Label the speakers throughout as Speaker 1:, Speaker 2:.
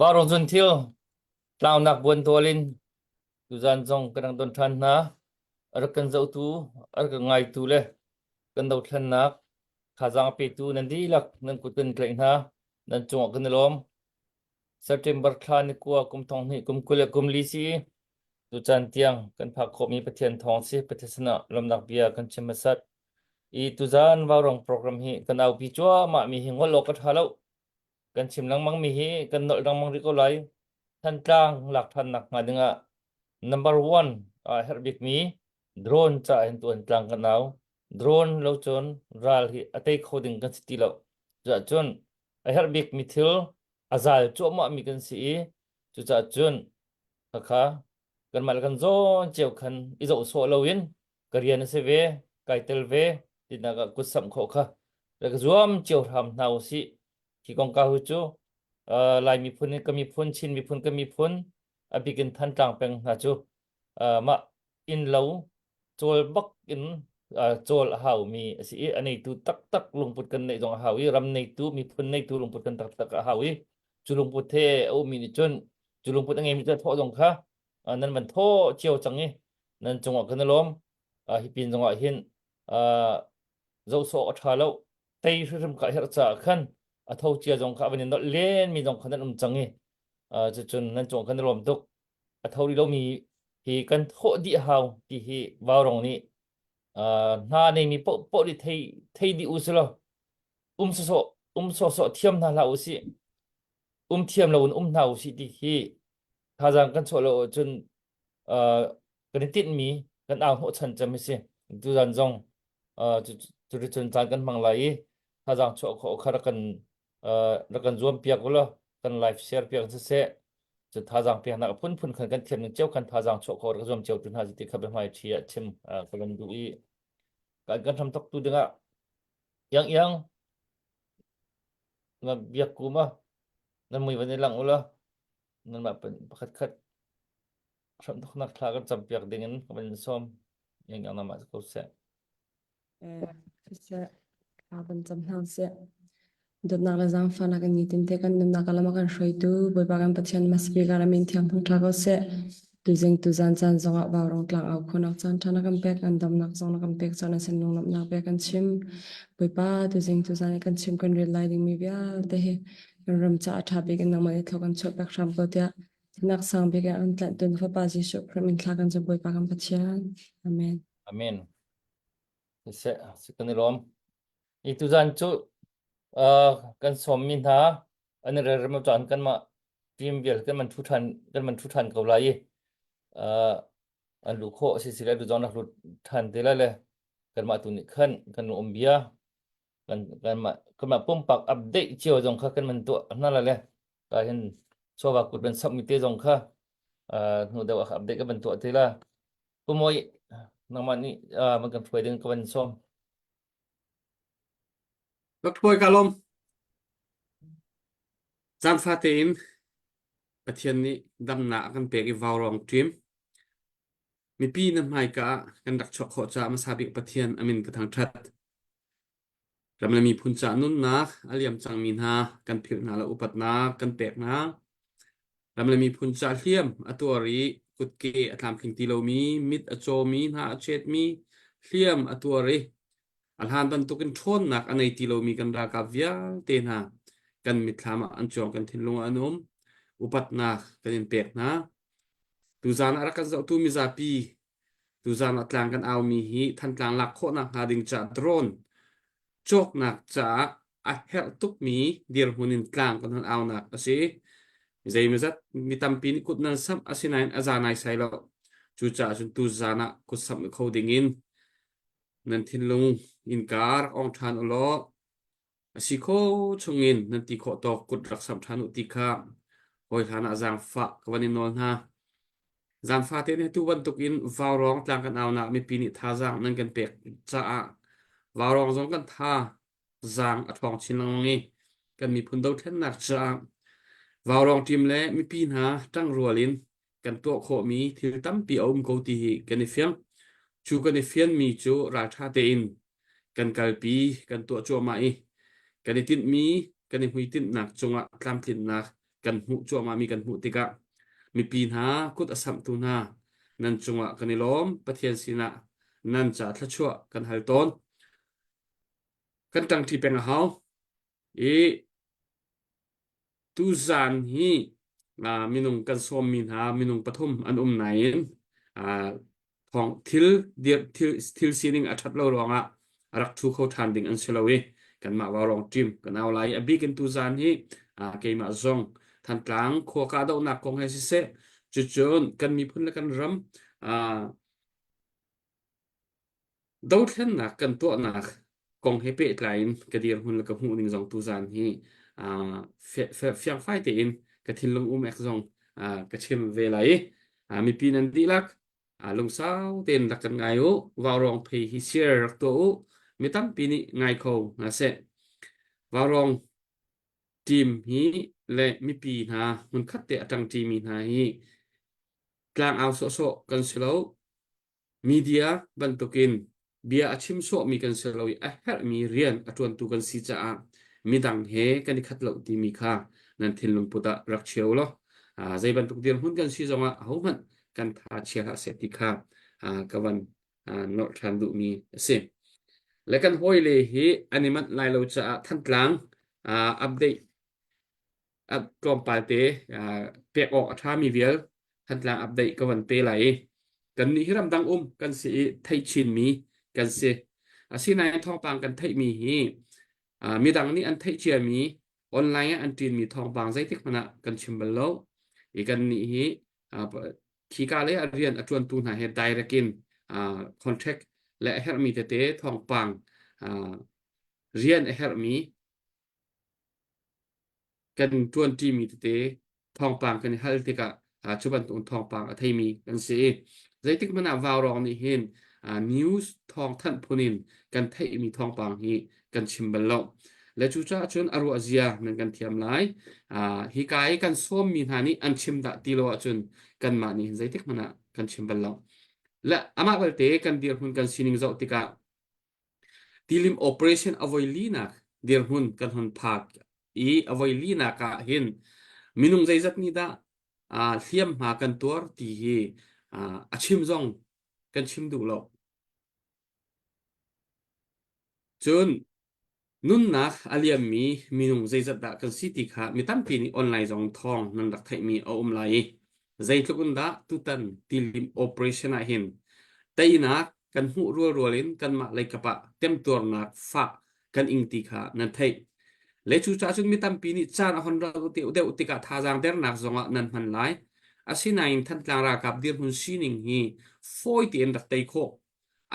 Speaker 1: Vaurawng cun thil tlaunak buantual in tuzan zong kan rak don ṭhan hna. A rak kan zohtu, a rak kan ngaitu le kan dothlennak thazaang a petu nan dihlak nan kut kan tlaih hna. Nan cungah kan i lawm. September thla ni kua kum thong hnih kum 20 le kum li si tucaan tiang kan phak khawhmi Pathian thawng si Pathian sinah lawmnak bia kan chim hmasat. I tuzan vaurawng program hi kan aupi cuahmah mi hi ngol awk a ṭha lo. Kan chim lengmang mi hi kan nolh lengmang rih ko lai. Thantlang lak ṭhannak hnga dingah number one a herh bikmi drone ca hin tuan tlang kan au. Drone lo cun ral hi a tei kho ding kan si ti lo. Cuahcun a herh bikmi thil a zal cuahmah mi kan si i cucaah cun khakha kanmah le kan zawn cio khan i zoh sawh loin ka rian a si ve kai tel ve tinak ah kut samh khawh kha rak zuam cio hram hna usih. Hi kongkau hi cu uh, Lai miphun in ka miphun Chin miphun ka miphun a bik in Thantlang peng hna cu uh, mah inn lo cawl bak in uh, cawl a haumi a si i a neitu taktak lungput kan neih zong a hau i ram neitu miphun neitu lungput kan taktak a hau i cu lungput he a ummi nih cun cu lungput a ngeimi cu thawh zong kha uh, nan van thawh cio cang i nan cungah kan i lawm. Uh, hi pin zongah hin uh, zoh sawh a ṭha lo tei hrimhrim ka herh caah khan a tho cia zong kha a van i nolh len mi zong kha nan um cang i uh, cucun nan cungah kan i lawm tuk. A tho rih lomi hi kan thawh dih hau ti hi vaurong nih uh, hna neimi paohpaoh nih thei thei dih u si law um sawsawh um sawsawh thiam hna hlah u sih um thiam lo in um hna u sih ti hi thazaang kan chuah lo ahcun uh, kan i tinhmi kan au hnawhchan cem hi si tuzan zong uh, cu cun caan kan hmang lai i thazaang chuah khawh kha rak kan uh, rak kan zuam piak ulaw kan live share piak siseh cu thazaang peknak a phunphun khan kan thiam ning cio khan thazaang chuah khawh rak zuam cio tu hna ti kha biahmai ṭhi ah chim uh, ka van duh i kan kan hram thok tu dingah iang iang na biak kum a nan mui van i lang ulaw nanmah pakhat khat hramthoknak thla kan campiak ding in ka van in sawm iang iang namah ko seh.
Speaker 2: Siseh, thla kan cam hna seh. Dawtnak le zaangfahnak in nitin te kan nunnak a lam a kan hruaitu Bawipa kan Pathian hmasabik ah min thiang thangṭha ko seh. Tuzing tuzan caan zongah vaurong tlang au khawhnak caan ṭha na kan pek, kan damnak zong na kan pek caan a sin lunglawmhnak bia kan chim. Bawipa tuzing tuzan i kan chim kan rel lai dingmi vialte hi kan ram caah a ṭha bik in nangmah nih thlawh kan chuah piak hram ko tiah Thinak sang bik in an tlanhtu na Fapa Jesuh Khrih min thla kan cam Bawipa kan Pathian. Amen.
Speaker 1: Amen. Siseh, si kan i lawm. I tuzan cu uh, kan sawmmi hna an i relrem caan kanmah team vial kan man thu ṭhan kan man thu ṭhan ko lai i uh, an luh khawh si si le tu zong nak lut ṭhan te lai le kanmah tu nih khan kan um bia kan kanmah kanmah pumpak update cio zong kha kan man tuah hna la le ka hin chawva kut ban sammi te zong kha uh, hnu deuh ah update ka ban tuah te la Pumoi nangmah nih uh, man kan hruai ding ka van sawm.
Speaker 3: Ka hruai ka lawm. Zaangfa tein Pathian nih damnak a kan pek i vaurawng ṭim. Mipi na hmaika ah kan rak chuah khawh caah hmasa bik Pathian a min ka thangṭhat. Ram le miphun caah nunnak a liam cangmi hna kan philh hna lo upatnak kan pek hna. Ram le miphun caah hliam a tuar i kutke a tlamtling ti lomi, mit a cawmi, hna a chetmi, hliam a tuar i a hlan bantukin ṭhawnnak a nei ti lomi kan ralkap vialte hna kan mitthlam ah an cuang kan thinlung ah an um. Upatnak kan in pek hna. Tuzaan ah rak kan zohtu mizapi Tuzaan ah tlang kan aumi hi Thantlang lak khawhnak hnga ding caah drone cawknak caah a herh tukmi dirhmun in tlang kan hon aunak a si. Zeimawzat mi tampi nih kut nan samh asinain a za naisai lo. Cucaah cun tuzaan ah kut samh kho ding in nan thinlung innka rak ong ṭhan u law A si khawh chungin nan ti khawh tawk kut rak samh ṭhan u ti kha hawi hlanah zaangfah ka van in nawl hna. Zaangfah tein atu bantukin vaurawng tlang kan aunak mipi nih thazaang nan kan pek caah vaurawng zong kan tha zaang a ṭhawng chin lengmang i kan miphun dothlennak caah vaurawng ṭim le mipi hna ṭangrual in kan tuah khawhmi thil tampi a um ko ti hi kan i fiang. Cu kan i fianmi cu ralṭha tein kan kalpi, kan tuah cuahmah i kan i tinhmi, kan i hmuitinhnak cungah tlamtlinnak kan hmuh cuahmahmi kan hmuh tikah mipi hna kut a samhtu hna nan cungah kan i lawm. Pathian sinah nan ca thluachuah kan hal tawn. Kan ṭangṭi peng a hau. I Tuzaan hi minung kan sawmmi hna minung pathum an um nain thawng thil thil thil sining a ṭhat lo ruangah a rak ṭhu kho ṭhan ding an si lo i kanmah vaurawng team kan au lai. A bik in tuzaan hi keimah zong Thantlang khua kahdohnak kong he siseh cucun kan miphun le kan ram Dothlennak kan tuahnak kong he pehtlai in ka dirhmun le ka hmuhning zong tuzaan hi fiangfai tein ka thinlung um ek zong ka chim ve lai i mipi nan dihlak lungsau tein rak kan ngai u. Vaurawng phei hi share rak tuah u. Mi tampi nih ngai kho hna seh. Vaurawng team hi le mipi hna hmunkhat te a ṭangṭimi hna hi tlangau sawhsawh kan si lo. Media bantukin bia a chim sawhmi kan si lo i a herhmi rian a ṭuantu kan si caah midang he kan i khat lo timi kha nan thinlung put ah rak chia u law zei bantuk dirhmun kan si zongah ahohmanh kan tha chia hlah seh ti kha ka van nolh ṭhan duhmi a si. Le kan hawile hi an i manh lai lo caah Thantlang update tlawmpal te pek awk a ṭhami vial Thantlang update ka van pe lai i kannih hi ramdang um kan si i theih chinmi kan si. Asinain thawngpang kan theihmi hi midang nih an theih ciami online ah an ṭinmi thawngpang zeitik hmanh ah kan chim bal lo. I kannih hi khika le a rian a ṭuantu hna he direct in contract le a herhmi tete thawngpang rian a herhmi kan ṭuanṭimi tete thawngpang kan i hal tikah cu bantuk thawngpang a theimi kan si i zeitik hmanh ah vaurawng nih hin news thawngthanh phun in kan theihmi thawngpang hi kan chim bal lo. Le cucaah cun a ruah zia nan kan thiam lai. Hika i kan sawmmi hna nih an chim dah ti lo ahcun kanmah nih hin zeitik hmanh ah kan chim bal lo. Le amah belte kan dirhmun kan sining zoh tikah Tilim operation a voi linak dirhmun kan hon phak i a voi linak ah hin minung zeizat nih dah hliamhma kan tuar ti hi a chim zong kan chim duh lo. Cun Nunnak a liammi minung zeizat dah kan si ti kha mi tampi nih online zong thawng nan rak theihmi a um lai i zeitluk in dah tutan tilim operation ah hin teinak kan hmuh rualrual in kanmah leikap ah temtuarnak fah kan ing ti kha nan theih. Le cucaah cun mi tampi nih caan a hon rauh deuh tikah thazaang dernak zongah nan hman lai. Asinain Thantlang ralkap dirhmun sining hi fawi tein rak tei khawh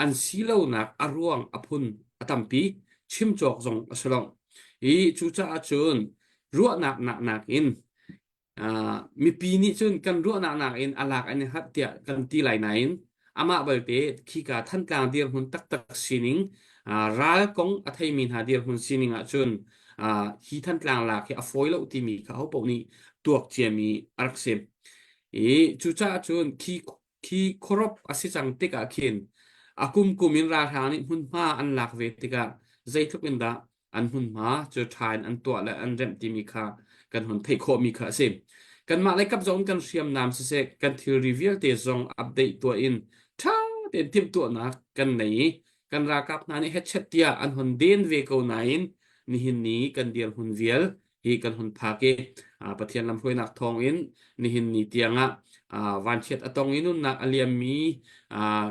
Speaker 3: an si lonak a ruang a phun a tampi chim cawk zong a si lo. I cucaah cun ruahnak nak nakin uh, mipi nih cun kan ruahnak nakin a lak an i harh tiah kan ti lai nain amah balte khika Thantlang dirhmun taktak sining uh, ral kong a theimi hna dirhmun sining ahcun uh, hi Thantlang lak hi a fawi lo timi kha hopoh nih tuak ciami a rak si. I cucaah cun khi Khi khuarup a si cang tikah khin a kumkum in ralhrang nih hmunhma an lak ve tikah zeitluk in dah an hmunhma cu ṭha in an tuah le an remh timi kha kan hun theih khawhmi kha a si. Kanmah lei kap zong kan hriamnam siseh kan thilri vialte zong update tuah in ṭha tein timhtuahnak kan nei i kan ralkap hna nih hetchet tiah an hun den ve ko nain nihin ni kan dirhmun vial hi kan hun phak i Pathian lamhruainak thawngin nihin ni tiangah vanchiat a tong i nunnak a liammi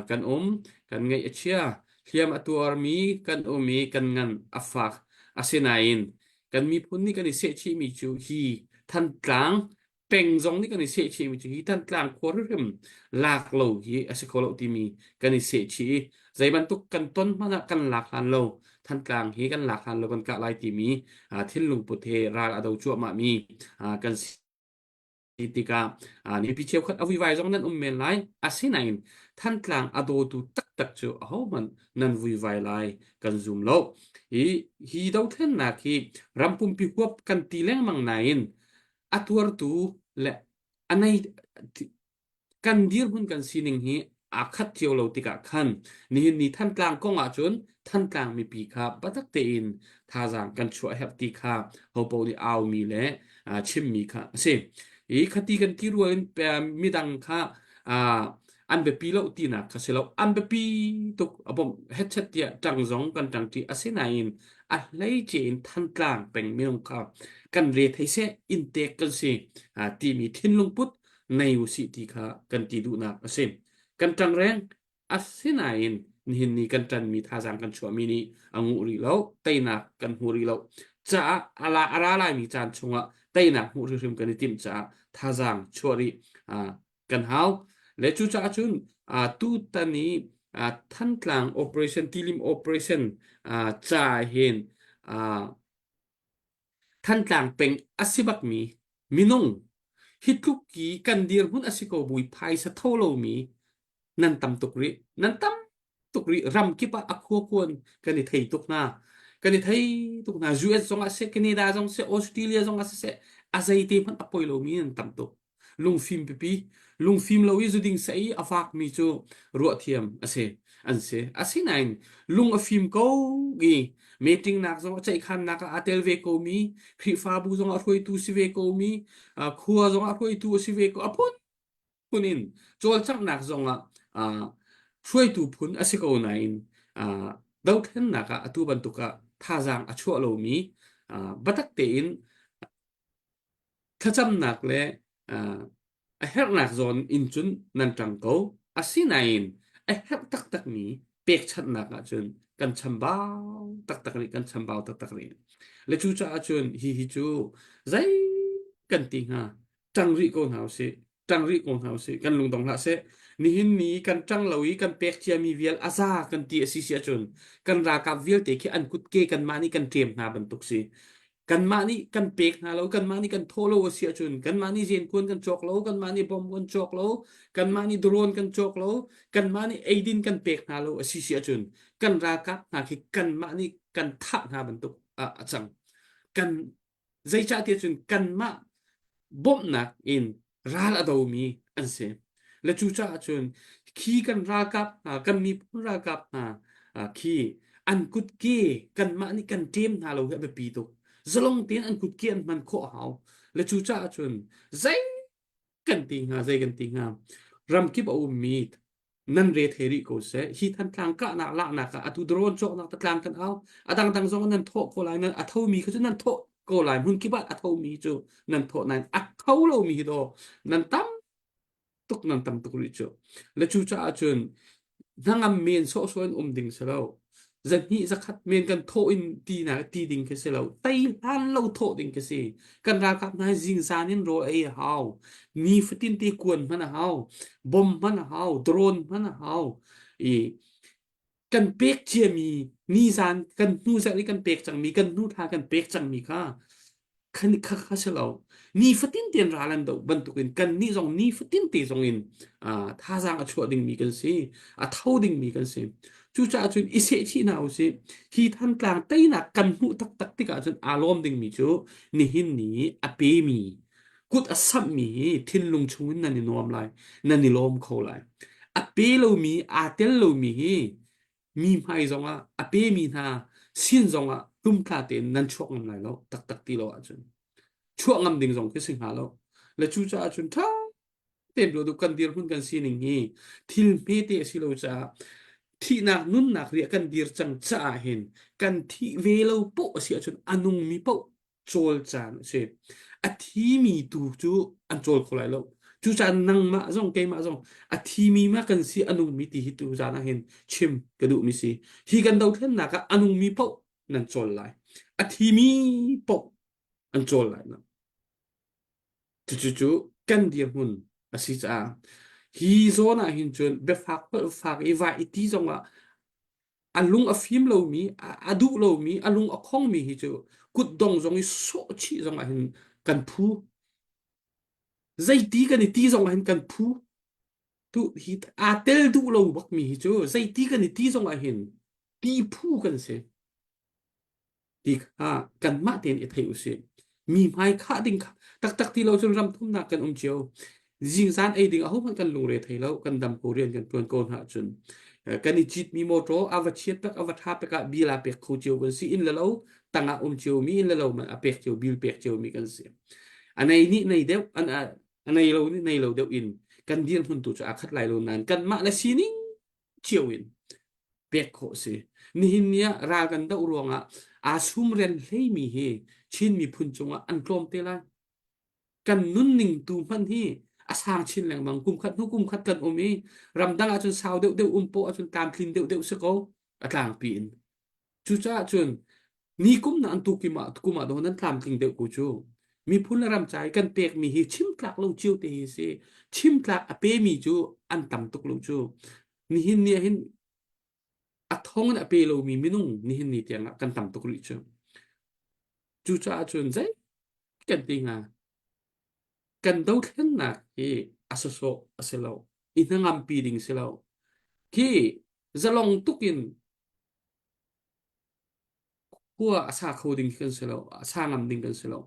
Speaker 3: kan um kan ngaih a chia hliam a tuarmi kan um i kan ngan a fak asinain kan miphun nih kan i sehchihmi cu hi Thantlang peng zong nih kan i sehchihmi cu hi Thantlang khua hrimhrim lak lo hi a si kho lo timi kan i sehchih i zei bantuk kan ton hmanh ah kan lak hlan lo Thantlang hi kan lak hlan lo kan kah lai timi thinlung put he ral a do cuahmah mi kan si tikah mipi cheukhat a vuivai zong nan um men lai asinain Thantlang a dawtu taktak cu ahohmanh nan vuivai lai kan zum lo hi hi dothlennak hi ram pumpi huap kan ti lengmang nain a tuartu le a nei kan dirhmun kan sining hi aa khat cio lo tikah khan nihin ni Thantlang kong ahcun Thantlang mipi kha biatak tein thazaang kan chuah herh ti kha hopo nih aumi le chimmi kha a si. I khati kan ti rual in midang kha an biapi lo tinak kha si lo. An biapi tuk a bawmh hetchet tiah ṭang zong kan ṭangṭi. Asinain a hleice in Thantlang peng minung kha kan re thei seh inntek kan si timi thinlung put nei usih ti kha kan ti duhnak a si. Kan ṭangreng asinain nihin ni kan ṭanmi thazaang kan chuahmi nih a nguh rih lo, teinak kan hmu rih lo caah a la a ra laimi caan chungah teinak hmuh hrimhrim kan i timh caah thazaang chuah rih kan hau. Le cucaah cun tutan i Thantlang operation Tilim operation ca hin Thantlang peng a si bakmi minung hi tluk i kan dirhmun a si ko bui phaisa tho lomi nan tam tuk rih. Nan tam tuk rih. Ram kip ah a khua kuan kan i thei tuk hna. Kan i thei tuk hna. US zong ah seh, Canada zong seh, Australia zong ah siseh, a zeite hmanh a poi lomi nan tam tuk. Lungfim pipi, lungfim lo i zuding sa i a fakmi cu ruahthiam a si, an si. Asinain lung a fim ko i meeting nak zong a ceihkhannak ah aa tel ve ko mi, Khrihfabu zong ah hruaitu si ve ko mi, khua zong ah hruaitu a si ve ko, a phunphun in cawlcanghnak zong ah hruaitu phun a si ko nain dothlennak ah atu bantuk ah thazaang a chuah lomi biatak tein Thlacamnak le a herhnak zawn in cun nan ṭang ko. Asinain a herh taktakmi pekchanhnak ahcun kan chambau taktak rih, kan chambau taktak rih. Le cucaah cun hihi cu zei kan ti hnga? Ṭang rih ko hna usih. Ṭang rih ko hna usih. Kan lungdong hlah seh. Nihin ni kan ṭang lo i kan pek ciami vial a za kan ti a si si ahcun kan ralkap vialte khi an kutke kanmah nih kan ṭem hna bantuk si. Kanmah nih kan pek hna lo, kanmah nih kan thawh lo a si ahcun, kanmah nih zenkuan kan cawk lo, kanmah nih bomb kan cawk lo, kanmah nih drone kan cawk lo, kanmah nih eidin kan pek hna lo a si si ahcun, kan ralkap hna khi kanmah nih kan thah hna bantuk ah a cang. Kan zeicahtiah cun kanmah bawmhnak in ral a domi an si. Le cucaah cun khi kan ralkap hna, kan miphun ralkap hna khi an kutke kanmah nih kan ṭem hna lo hi a biapi tuk. Zalong tein an kutke an hman khawh a hau. Le cucaah cun zei kan ti hnga, zei kan ti hnga. Ramkip a ummi nan re thei rih ko seh. Hi Thantlang kahnak lahnak ah atu drone cawknak tlang kan au. A dangdang zong nan thawh ko lai. Nan a thomi kha cu nan thawh ko lai. Hmun kip ah a thomi cu nan thawh nain a tho lomi hi daw nan tam tuk nan tam tuk rih cu. Le cucaah cun hnangam men sawhsawh in um ding si lo. Zahnih zakhat men kan thawh in ti na ti ding khi si lo. Tei hlan lo thawh ding khi si. Kan ralkap hna hi zingzan in rawl ei a hau. Nifatin te kuan hman a hau. Bom hman a hau. Drone hman a hau. I kan pek ciami nizan kan hnu zarh i kan pek cangmi kan hnu thla kan pek cangmi kha khan kha kha si lo nifatin tein ral an doh bantukin kan nih zong nifatin te zong in thazaang a chuah dingmi kan si a tho dingmi kan si cucaah cun i sehchih hna usih hi Thantlang teinak kan hmuh taktak tikah cun aa lawm dingmi cu nihin ni a pemi kut a samhmi hi thinlung chungin nan i nuam lai nan i lawm kho lai a pe lomi aa tel lomi hi mi hmai zongah a pemi hna sin zongah tumtla tein nan chuak ngam lai lo taktak ti lo ahcun chuah ngam ding zong khi si hnga lo le cucaah cun ṭha tein ruah duh kan dirhmun kan sining hi thil hmete a si lo caah thihnak nunnak riah kan dir cang caah hin kan thih ve lo poh a si ahcun a nungmi poh cawl caan a si. A thimi tu cu an cawl kho lai lo. Cucaah nangmah zong keimah zong a thimi ma kan si a nungmi ti hi tu zan ah hin chim ka duhmi si. Hi kan dothlennak ah a nungmi paoh nan cawl lai. A thimi paoh an cawl lai lo. Cucu cu kan dirhmun a si caah hi zawn ah hin cun biafak fak i vai i ti zongah a lung a fim lomi a duh lomi a lung a khongmi hi cu kutdong zong i sawh chih zong ah hin kan phu zeiti kan i ti zong ah hin kan phu tu hi aa tel duh lo bakmi hi cu zeiti kan i ti zong ah hin ti phu kan si ti kha kanmah tein i thei usih. Mi hmai khah ding kha taktak ti lo cun ram thumnak kan um cio. Zingzan ei ding ahohmanh kan lungre thei lo, kan dam ko rian kan tuan ko hna ahcun. Kan i citmi motor a va chiat pek a va tha pek ah bil a pek kho cio kan si inn le lo tangah um cio mi inn le lo man a pek cio bil pek cio mi kan si. A nei nih nei deuh, an a nei lo nih nei lo deuh in kan dirhmun tu cu aa khat lai lo nain kanmah le sining cio in pek khawh si. Nihin ni ah ral kan doh ruangah aa sumren hleimi hi Chin miphun cungah an tlawm te lai. Kan nunning tu hmanh hi a sang chin lengmang. Kum khat hnu kum khat kan um i ramdang ahcun sau deuhdeuh um poh ahcun tlamtlin deuhdeuh si ko a tlangpi in. Cucaah cun ni kum na an tu kim ah kum ah daw nan tlamtling deuh ko cu. Miphun le ram ca i kan pekmi hi chim tlak lo cio te hi si. Chim tlak a pemi cu an tam tuk lo cu. Nihin ni ah hin a thong in a pe lomi minung nihin ni tiang ah kan tam tuk rih cu. Cucaah cun zei kan ti hnga? Kan dothlennak hi a sawsawh a si lo. I hnangampi ding si lo. Khi zalong tuk in khua a sa kho ding kan si lo a sa ngam ding kan si lo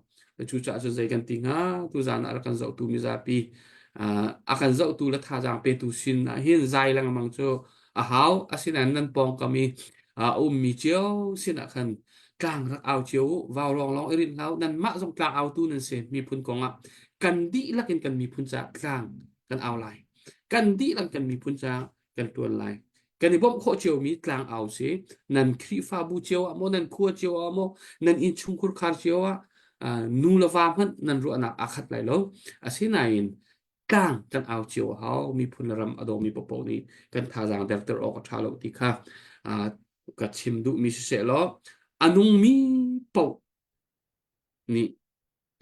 Speaker 3: cucaah cun zei kan ti hnga tuzan ah a rak kan zohtu mizapi a kan zohtu le thazaang petu sin ah hin zai lengmang cu a hau asinain nan pawngkam i a ummi cio sin ah khan tlang rak au cio u vau lawng lawng i rinh hlah u nanmah zong tlang autu nan si miphun kong ah kan dihlak in kan miphun caah tlang kan au lai kan dihlak kan miphun caah kan tuan lai kan i bawmh khawh ciomi tlangau si nan Khrihfabu cio ah maw nan khua cio ah maw nan innchungkhur khar cio ah nu le va hmanh nan ruahnak aa khat lai lo asinain tlang kan au cio a hau miphun le ram a dawmi paohpaoh nih kan thazaang derter awk a ṭha lo ti kha ka chim duhmi siseh law a nungmi paoh nih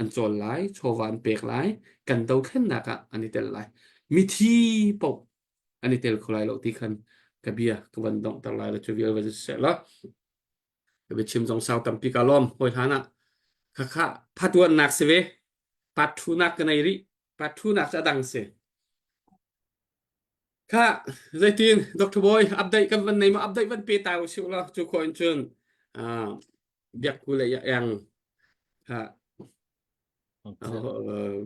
Speaker 3: an cawl lai chawva an pek lai kan dothlennak ah an i tel lai mithi paoh an i tel kho lai lo ti khan ka bia ka van donghter lai le cu vial va seh la ka biachim zong sau tampi ka lawm hawi hlan ah khakha phatuannak si ve pathunak ka nei rih pathunak cu a dang si kha zeitin Dr. Boy update kan van nei ma update van pe ta u siu la cu kho in cun biakku le yang kha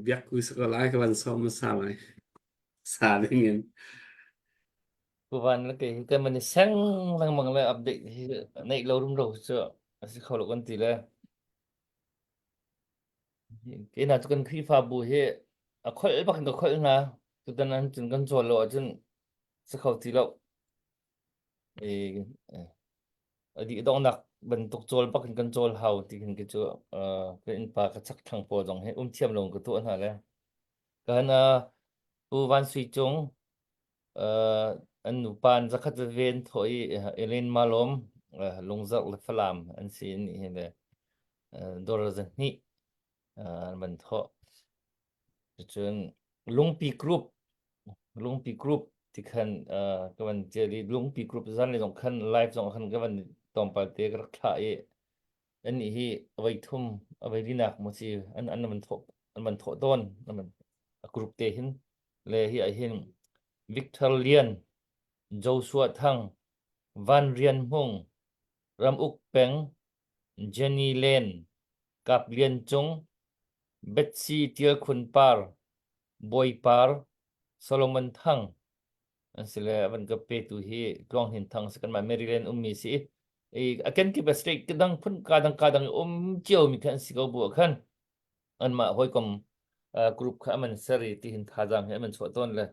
Speaker 3: biakku sa lai ka van som sa lai sa ding in
Speaker 1: Kuvan le kei hi kan man i seng lengmang le update hi neih lo rum ro cu a si kho lo kan ti le Kei hna cu kan Khrihfabu hi a kholh bak in ka kholh hna. Tutan an cun kan cawl lo ahcun si kho ti lo. I a dih donghnak bantuk cawl bak in kan cawl hau ti khin khi cu ka innpa ka chak thlang pawl zong hi um thiam lo in ka tuah hna le. Kan Pu Van Sui Cung an nupa an zakhat veve an thawh i Elaine Malawm Lungzarh le Falam an si nih hi le dawr zahnih an van thawh. Cun Lungpi Group Lungpi Group ti khan ka van tial i Lungpi Group zan le zong khan live zong khan ka van tlawmpal te ka rak thlah i annih hi avei thum avei linak maw si an an van thawh an van thawh tawn an van a group te hin le hi ah hin Victor Lian Joshua Thang Van Rian Hmung Ram Uk Peng Jenny Len Kap Lian Cung Betsy Tial Khun Par Bawi Par Solomon Thang an si le van ka petu hi Tluang Hnin Thang si kanmah Maryland ummi si i a kenkip a state dang phun ka dang ka dang um cio mi kha an si ko bu ah khan anmah hawikom group kha an ser i ti hin thazaang hi an chuah tawn le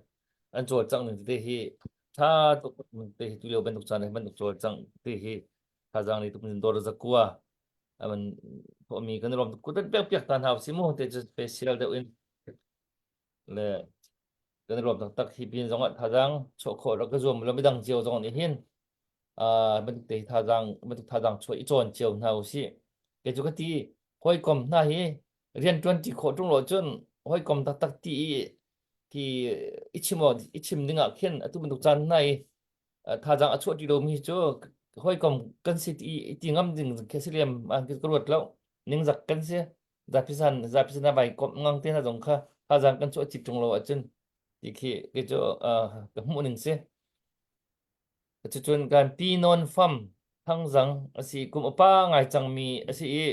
Speaker 1: an cawlcangh ning tete hi tha tuk te hi tulio bantuk caan hi bantuk cawlcangh te hi thazaang ni tuk in dor zakua aman mi kan rom kut pek piak ta hna si mu te chu special deuh in le kan ruam taktak hi pin zong ah thazaang chuah khawh rak ka zuam lo midang cio zong nih hin bantuk te thazaang bantuk thazaang chuah i cawn cio hna usih kei cu ka ti hawikom hna hi rian ṭuan ṭi khawh ṭung lo cun hawikom taktak ti i ti i chim i chim ding ah khin atu bantuk caan hna i thazaang a chuah ṭi lomi cu hawikom kan si ti i ti ngam ding khi si lem an ka ruat lo ningzak kan si zapisan zapisan a vai komh ngang te hna zong kha thazaang kan chuah chip ṭung lo ahcun ti khi kei cu ka hmuh ning si. Cucun kan pi nawn fam thangzang a si kum upa ngai cangmi a si i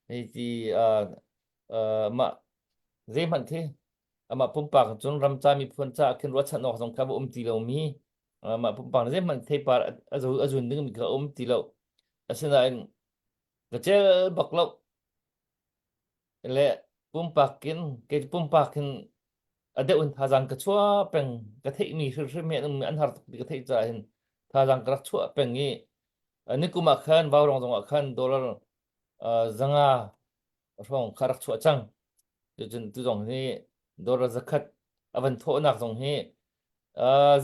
Speaker 1: hei ti mah zeihmanh khi amah pumpak cun ramca miphun caah khin ruahchan awk zong kha va um ti lomi amah pumpak zeihmanh theipar a zun dingmi kha a um ti lo asinain ka cel bak lo le. Pumpak in kei pumpak in a deuh in thazaang ka chuah peng ka theihmi hrimhrim hi an um an har tuk ti ka theih caah hin thazaang ka rak chuah peng i nikum ah khan Vaurawng zong ah khan dollar zanga hrawng kha rak chuah cang. Cucun tu zong hi dollar zakhat a van thawhnak zong hi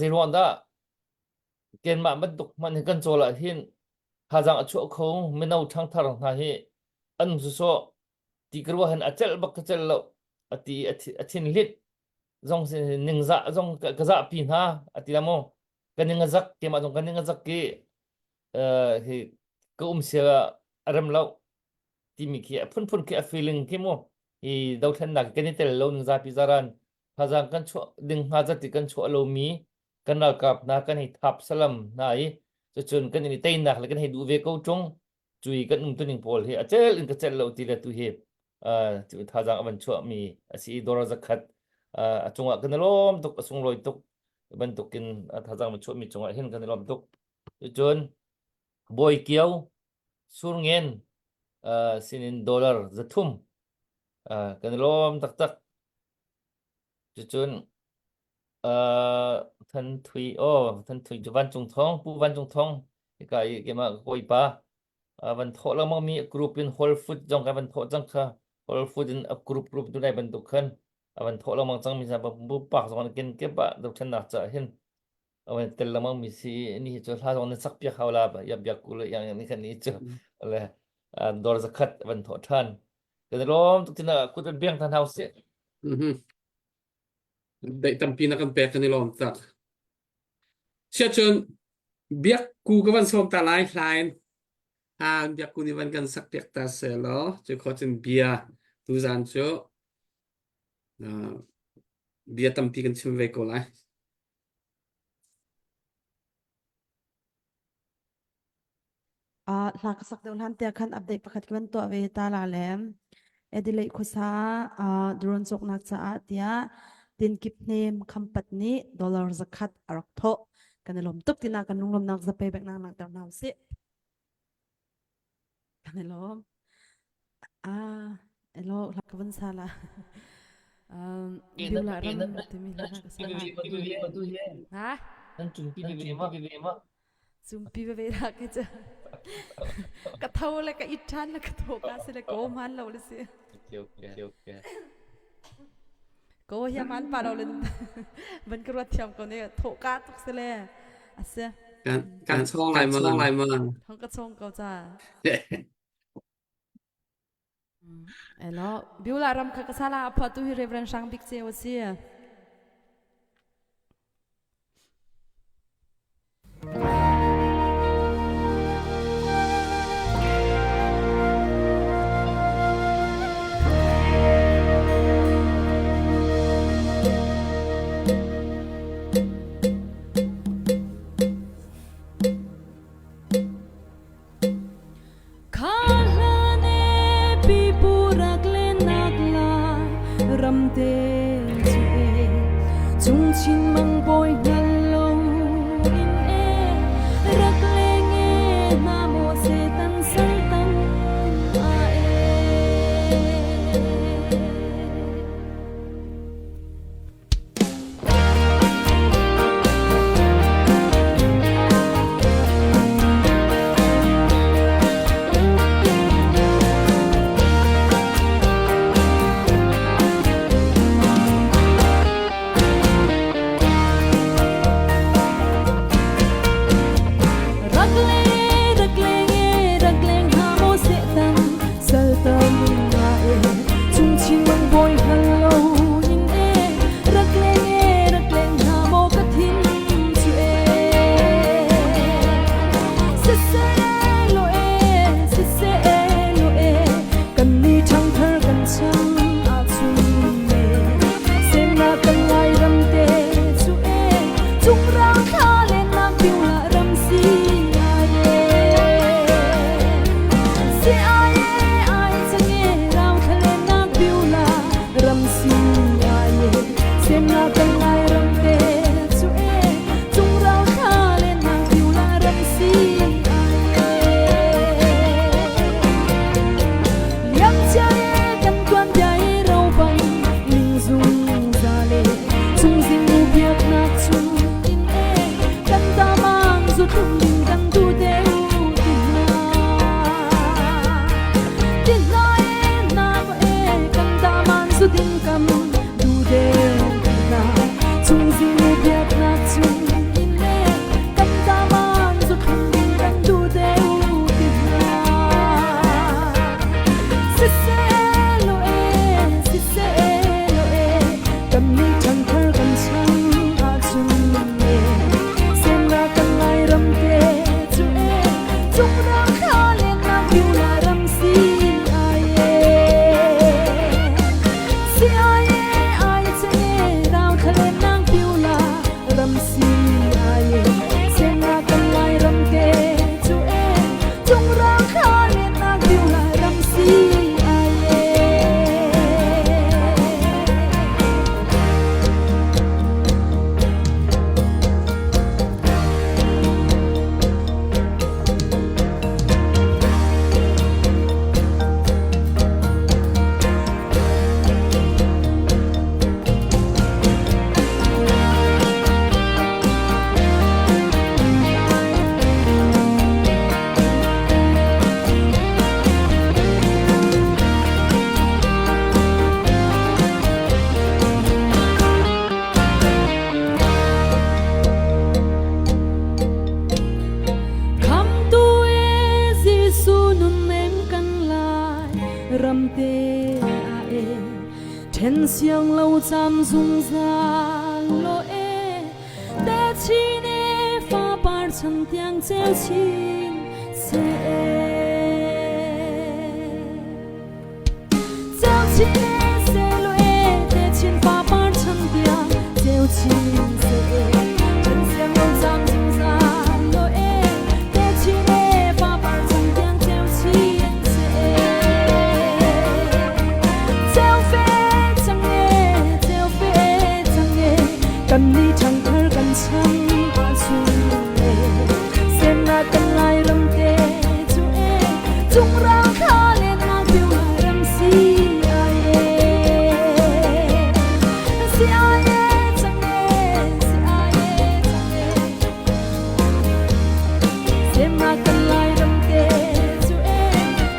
Speaker 1: zeiruang dah keimah bantuk hmanh hi kan cawl ah hin thazaang a chuah kho mino ṭhangthar hna hi an um sawsawh ti ka ruah hin a celh bak ka celh lo a ti a thin hlit zong ningzah zong ka zahpi hna a ti la mu ka ning a zak keimah zong ka ning a zak i hi ka um sia a rem lo timi khi a phunphun khi a feeling khi mu hi dothlennak kan i tel lo ning zapi zaran thazaang kan chuah ding hnga zati kan chuah lomi kan ralkap hna kan hei thap salam hna i cucun kan i teinak le kan hei duh ve ko ṭung cui kan um tuning pawl hi a cel in ka cel lo ti le tu hi cu thazaang a van chuah mi a si i dawr zakhat a cungah kan i lawm tuk a sunglawi tuk bantukin thazaang van chuah mi cungah hin kan i lawm tuk cun Bawi Kio Surngen sinin dollar 300 kan i lawm taktak cucun Than Thui aw Than Thui cu Vancung Thawng Pu Vancung Thawng hika i keimah ka kawipa van thawh lengmang mi group in whole food zong kan van thawh cang kha whole food in a group group tu nai bantuk khan a van thawh lengmang cang mi hna pak zong an ken kip ah dothlennak caah hin a van tel lengmang mi si ni hi cu hla zong nan sak piak hau la ya biak ku le yang ni khan ni cu le dor zakhat van thawh than kan lawm tuk tina kut an biang than hau si
Speaker 3: Daih tampi na kan pek kan i lawm tak. Siahcun biak ku ka van sawm ta lai hlain. Ah biak ku nih van kan sak piak ta seh law cu kho cun bia tuzaan cu uh, bia tampi kan chim ve ko lai.
Speaker 4: Ah, hla ka sak deuh hlan tiah khan update pakhat ka van tuah ve ta la le Adelaide khuasa ah drone cawknak caah tiah tinkip hnem khampat nih dollar zakhat a rak thawh. Kan i lawm tuk tina kan lunglawmnak zape bek nak langhter hna usih. Kan i lawm. Ah, elo hla ka van sa la. Um, Biula ram timi hla ka sa la. Ha?
Speaker 1: Nan cungpi ve ma?
Speaker 4: Cumpi veve dah ke cu. Ka tho le ka it ṭhan le ka tho ka si le ko man lo le si.
Speaker 1: Okay, okay, okay.
Speaker 4: Ko hi man pa lo le van ka ruat thiam ko ne tho ka tuk si le ase.
Speaker 3: Kan kan chong lai ma lai ma.
Speaker 4: Thong ka chong ko cha. Elo Beulah ram kha ka sala a phuahtu hi Reverend Hrang Bik Ceu a si. Ramte cu e chungchin mang bawi hngal lo in e rak leng e hna maw setan saltan a e.
Speaker 5: zu thlum ding kan duh deuh ti hna. Ti hna e na ko e kan daman zu ding kam duh deuh ti hna. Chung zinu biaknak chung in le kan daman zu thlum ding kan duh deuh ti hna. Siseh lo e, siseh lo e, kan nih ṭhangthar kan chan ahcun e, semra kan Lairam te cu e, cungram thla lennak Beulah ram si ai e. Si ai e, ai cheng e, rau thla lennak Beulah ram si ai e, semra kan Lairam te cu e, cungrang thla lennak Beulah ram si ai e. Khamtu e Jesuh nunnem kan lai ramte a e then siang lo cam zungzal lo e te chin e fa par chan tiang ceu chin se e Ceu chin e se lo e te chin fa par chan tiang ceu chin se e Chan siang lo cam zungzal lo e te chin e fa par chan tiang ceu chin se e Ceu fe chang e ceu fe chang e kan ni ṭhangthar kan chan ahcun e semnak kan Lairam te cu e cung ral kha lennak piu ram si ai e si ai e chang e si ai e chang e semnak kan Lairam te cu e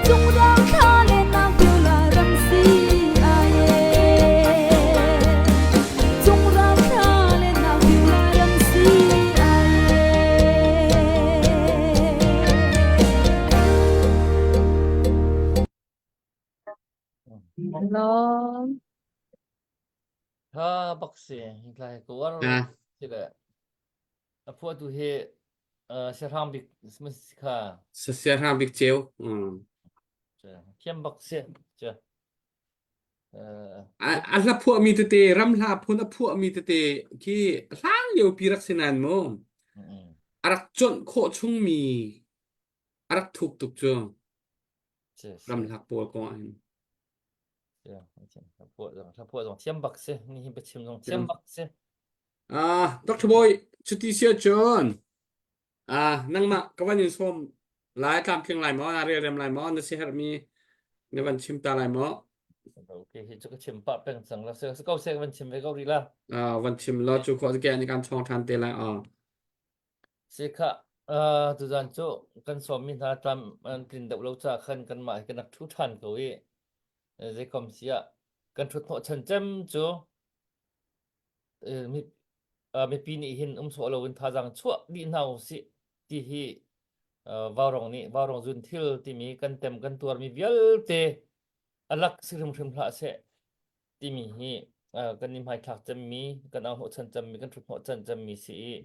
Speaker 5: cung ral kha lennak piu ram si ai e Cung ram thla le nak ram si ai
Speaker 2: Lawm.
Speaker 1: Tha bak si tlai ko war
Speaker 3: Ah.
Speaker 1: si le a phuahtu hi uh, siahrang bik si kha
Speaker 3: Siahrang bik ceu. Mm.
Speaker 1: thiam bak si che
Speaker 3: A hla phuahmi tete ram hla phun a phuahmi tete khi hlan liopi rak si nain mu a rak conh khawh chungmi a rak thuk tuk cu ram hlak pawl kong ah hin.
Speaker 1: Hla phuah zong thiam bak si nihin biachim zong thiam bak si.
Speaker 3: Ah, Dr. Boy, cuti si ahcun Ah, nangmah ka van in sawm lai tlamtling lai maw, na relrem lai maw, na siaherhmi na van chim ta lai maw?
Speaker 1: Okay, hi cu ka chim pah peng cang la. Se ko se van chim ve ko rih la.
Speaker 3: Ah, van chim law cu khawh ke ni kan chong than te lai. Ah.
Speaker 1: Si kha uh, tuzan cu kan sawmmi hna tlam an tlin deuh lo ca khan kanmah hi kan rak thu than ko i zeikom si ah kan thut hnawh chan cem cu mipi nih hin um sawh loin thazaang chuah dih hna usih ti hi Vaurawng nih Vaurawng zun thil timi kan tem kan tuarmi vialte a lak si hrimhrim hlah seh timi hi kan i hmaithlak cemmi kan au hnawhchan cemmi kan ṭhut hnawhchan cemmi si i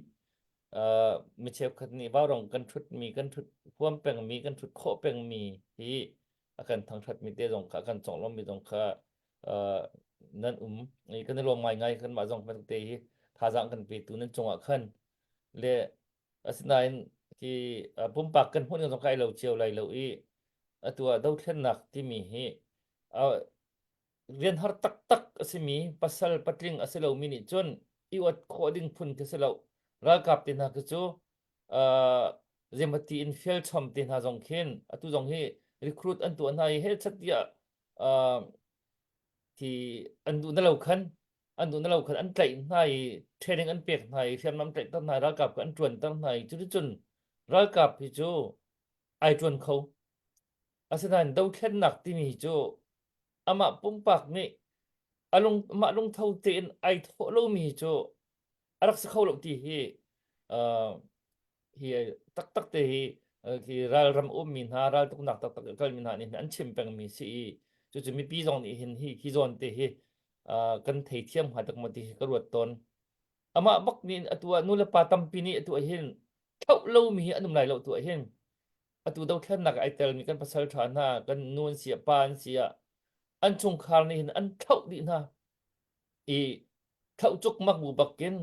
Speaker 1: mi cheukhat nih Vaurawng kan ṭhutmi kan ṭhut huam pengmi kan ṭhut khawh pengmi hi a kan thangṭhatmi te zong kha a kan conglawmmi zong kha nan um i kan i lawm ngaingai kanmah zong bantuk te hi thazaang kan petu nan cungah khan le asinain hi pumpak kan hmuh ning zong kai lo cio lai lo i atu ah dothlennak timi hi rian har taktak a simi pasal patling a si lomi nih cun i uat khawh ding phun khi si lo ralkap te hna khi cu zeimati in fial chom te hna zong khin atu zong hi recruit an tuah hna i he chat tiah thi an duh na lo khan an duh na lo khan an tlaih hna i training an pek hna i hriamnam tlaihter hna ralkap kha an ṭuanter hna i cuticun. Ralkap hi cu ai ṭuan kho. Asinain dothlennak timi hi cu amah pumpak nih a lung amah lungtho tein ai thawh lomi hi cu a rak si kho lo ti hi uh, hi taktak te hi khi ralram ummi hna raltuknak taktak a kalmi hna nih hin an chim pengmi si i cucu mipi zong nih hin hi hi zawn te hi uh, kan theithiam hnga tak maw ti hi ka ruat tawn. Amah bak nih atu ah nu le pa tampi nih atu ah hin thlauh lomi hi an um lai lo tu ah hin atu dothlennak ai telmi kan pasal ṭha hna kan nu an si ah pa an si ah an chungkhar nih hin an thlauh dih hna i thlauh cukmak bu bakin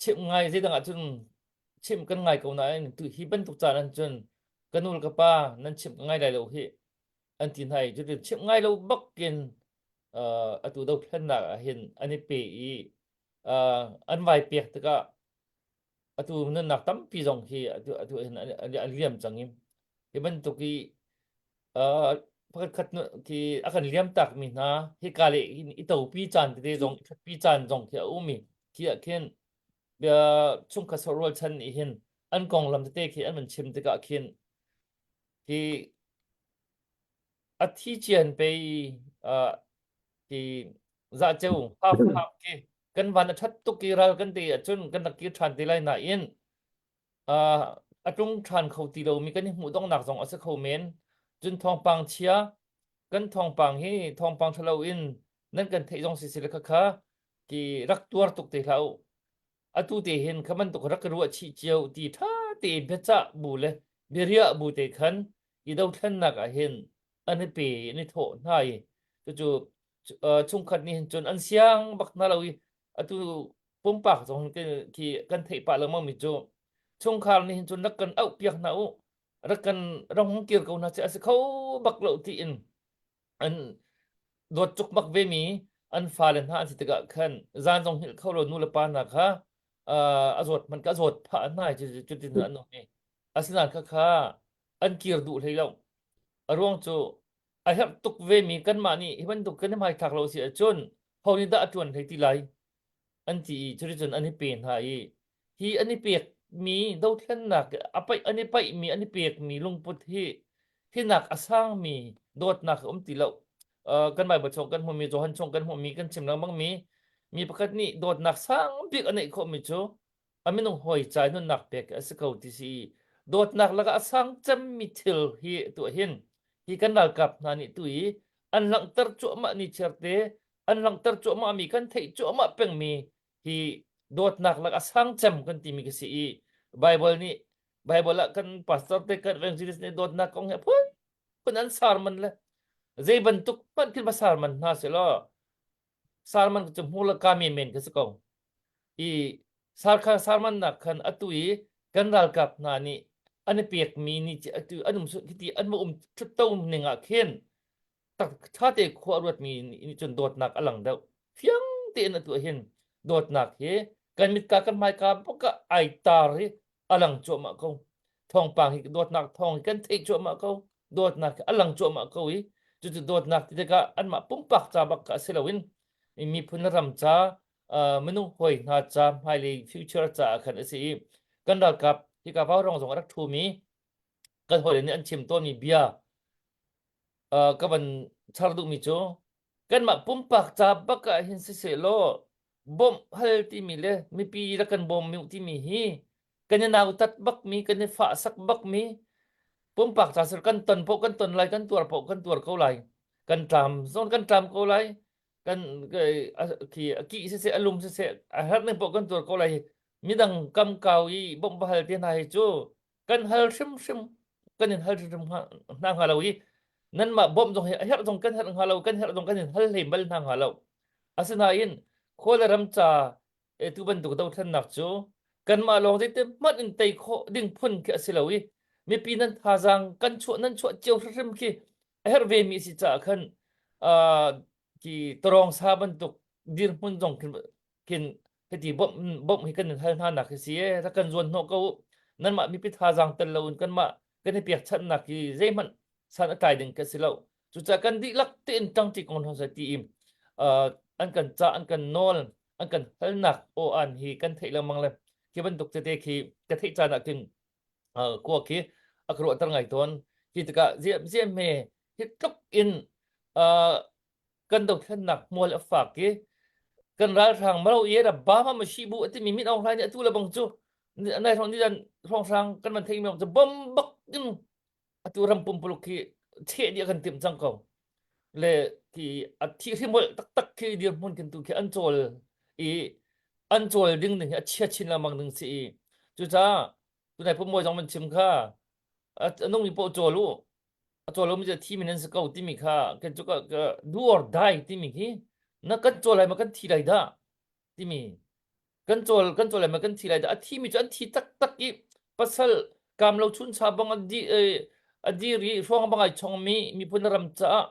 Speaker 1: chimh ngai zeidang ah cun chimh kan ngai ko nain tu hi bantuk caan ah cun ka nu le ka pa nan chimh ka ngai lai lo hi an ti hna i cutin chimh ngai lo bakin uh, atu dothlennak ah hin an i pe i uh, an vai pek tikah atu nunnak tampi zong hi atu atu hin an, an, an liam cang i hi bantuk i uh, pakhat khat khi a kan liam tak mi hna hika le hin i topi caan tete zong i thatpi caan zong khi a um i khi ah khin bia chungkhat rual chan nih hin an konglam tete khi an van chim tikah khin hi a thi cian pei uh, ti zaceu haf haf ki kan van a that tuk i ral kan te ahcun kan rak kir ṭhan te lai nain uh, a tlung ṭhan kho ti lomi kan i hmuh donghnak zong a si kho men. Cun thawngpang chia kan thawngpang hi thawngpang ṭhalo in nan kan theih zong si sile khakha ki rak tuar tuk te hlah u. Atu te hin kha bantuk rak ka ruah chih cio ti ṭha te biacah bu le biariah bu te khan i dothlennak ah hin an i pe an i thawh hna i cucu uh, chungkhat nih hin cun an siang bak hna lo i atu pumpak zong hin khi kan theih pah lengmang mi cu chungkhar nih hin cun rak kan auh piak hna u rak kan rak hung kir ko hna seh a si kho bak lo tiin an dawt cuk bak ve mi an fale hna an si tikah khan zan zong hngilh kho lo nu le pa hna kha uh, a zawt hmanh ka zawt phah hna cutin an um i asinain kha kha an kir duh hlei lo a ruang cu a herh tuk ve mi kanmah nih hi bantuk kan i hmaithlak lo si ahcun ho nih dah a ṭuan hlei ti lai an ti i cuticun an i pe hna i hi an i pekmi dothlennak a paih an i paihmi an i pekmi lungput hi hinak a sangmi dawtnak a um ti lo. Uh, kan Bible chung kan hmuhmi Johan chung kan hmuhmi kan chim lengmang mi mi pakhat nih dawtnak sang bik a neih khawhmi cu a minung hawi ca nunnak pek a si ko ti si dawtnak lakah a sang cemmi thil hi tuah hin hi kan ralkap hna nih tu i an langhter cuahmah ni chiarte an langhter cuahmah mi kan theih cuahmah pengmi hi dawtnak lak a sang cem kan timi ka si i Bible nih Bible ah kan pastor te kan evangelist nih dawtnak kong he phun phun an sar man le zei bantuk hmanh khin va sar man hna se law sarman cu hmu le ka men men ka si ko i sarkha sarman nak khan atu i kan ralkap hna nih an i pekmi ni atu an um ti an um thutto ning ah khin tak tha te khua ruatmi nih cun dawtnak a lang deuh fiang tein atu hin dawtnak hi kan mitka kan hmaika baka ai tar hi a lang cuahmah ko thawngpang hi dawtnak thawng hi kan theih cuahmah ko dawtnak hi a lang cuahmah ko i cucu dawtnak ti tikah anmah pumpak ca bak ka si loin miphun le ram ca minung hawi hna ca hmailei future caah khan a si i kan ralkap hika vaurawng zong a rak ṭhumi kan hawile nih an chim tawnmi bia ka van char duhmi cu kanmah pumpak ca bak ah hin siseh law bawmh hal timi le mipi rak kan bawm mu timi hi kan i nautat bakmi kan i fahsak bakmi pumpak ca sir kan ton poh kan ton lai kan tuar poh kan tuar ko lai kan tlam zon kan tlam ko lai kan khi a ki siseh a lum siseh a herh ning poh kan tuar ko lai midang kam kau i bawmh va hal te hna hi cu kan hal hrimhrim kan in hal hrimhrim hna hnga lo i nanmah bawmh zong hi a herh zong kan herh hnga lo kan herh zong kan in hal hlei bal hna hnga lo asinain khua le ram ca e tu bantuk dothlennak cu kanmah lawng zeite hmanh in tei khawh ding phun khi a si lo i mipi nan thazaang kan chuah nan chuah cio hrimhrim khi a herh ve mi si caah khan ki tawrong sa bantuk dirhmun zong khin khin hiti bawmh bawmh hi kan in hal hna nak hi si e rak kan zuan hnawh ko nanmah mipi thazaang tel loin kanmah kan i pekchanhnak hi zeihmanh san a tlai ding ka si lo cucaah kan dihlak tein ṭangṭi ko hna seh ti i an kan ca an kan nawl an kan halnak aw an hi kan theih lengmang le khi bantuk tete khi ka theih caan ah khin. Khua khi a ka ruahter ngai tawn. Hi tikah ziah hme hi tluk in kan dothlennak hmual a fak i kan ralhrang maro ye ra ba ma ma shi bu atimi min aung hlaing nih atu le bang cu nai hrawng ni hrawnghrang kan van theimi cu bom bak in atu ram pumpuluk khi cheh dih kan timh cang ko le ki a thi hrim taktak khi dirhmun kin tu khi an cawl i an cawl ding ding hi a chia chin lengmang ding si i cucaah tunai pumoi zong man chim kha a nungmi poh cawl u a cawl lomi cu thi min an si ko timi kha kan cu ka do or die timi khi na kan cawl lai ma kan thi lai dah timi kan cawl kan cawl lai ma kan thi lai dah a thi mi cu an thi taktak i pasal kam lo chun cha bang a di a dir i hruang bang ai chong mi miphun ram caah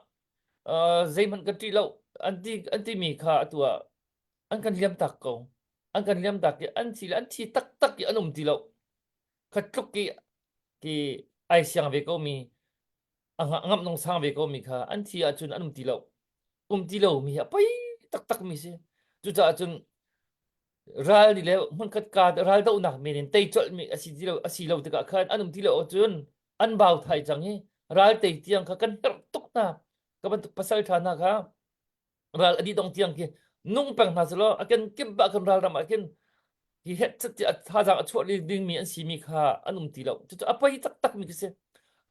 Speaker 1: zeihmanh kan ṭih lo an ti an ti mi kha atu ah an kan liam tak ko an kan liam tak i an thi le an thi taktak i an um ti lo kha tluk i ti ai siang ve ko mi a ngamh nong sang ve ko mi kha an thi ahcun an um ti lo um ti lo mi hi a poi taktak mi si cucaah cun ral ni le hmunkhat ka ral dohnak men in tei colh mi asi ti lo asi lo tikah khan an um ti lo ahcun an bau thai cang hi ral tei tiang kha kan herh tuk hna ka bantuk pasal tha hna kha ral a dih dong tiang khi nung peng hna selaw a ken kip ba kan ral ram ah khin hi het chat ti thazaang a chuah ding mi an si mi kha an um ti lo cucu a poi taktak mi khi si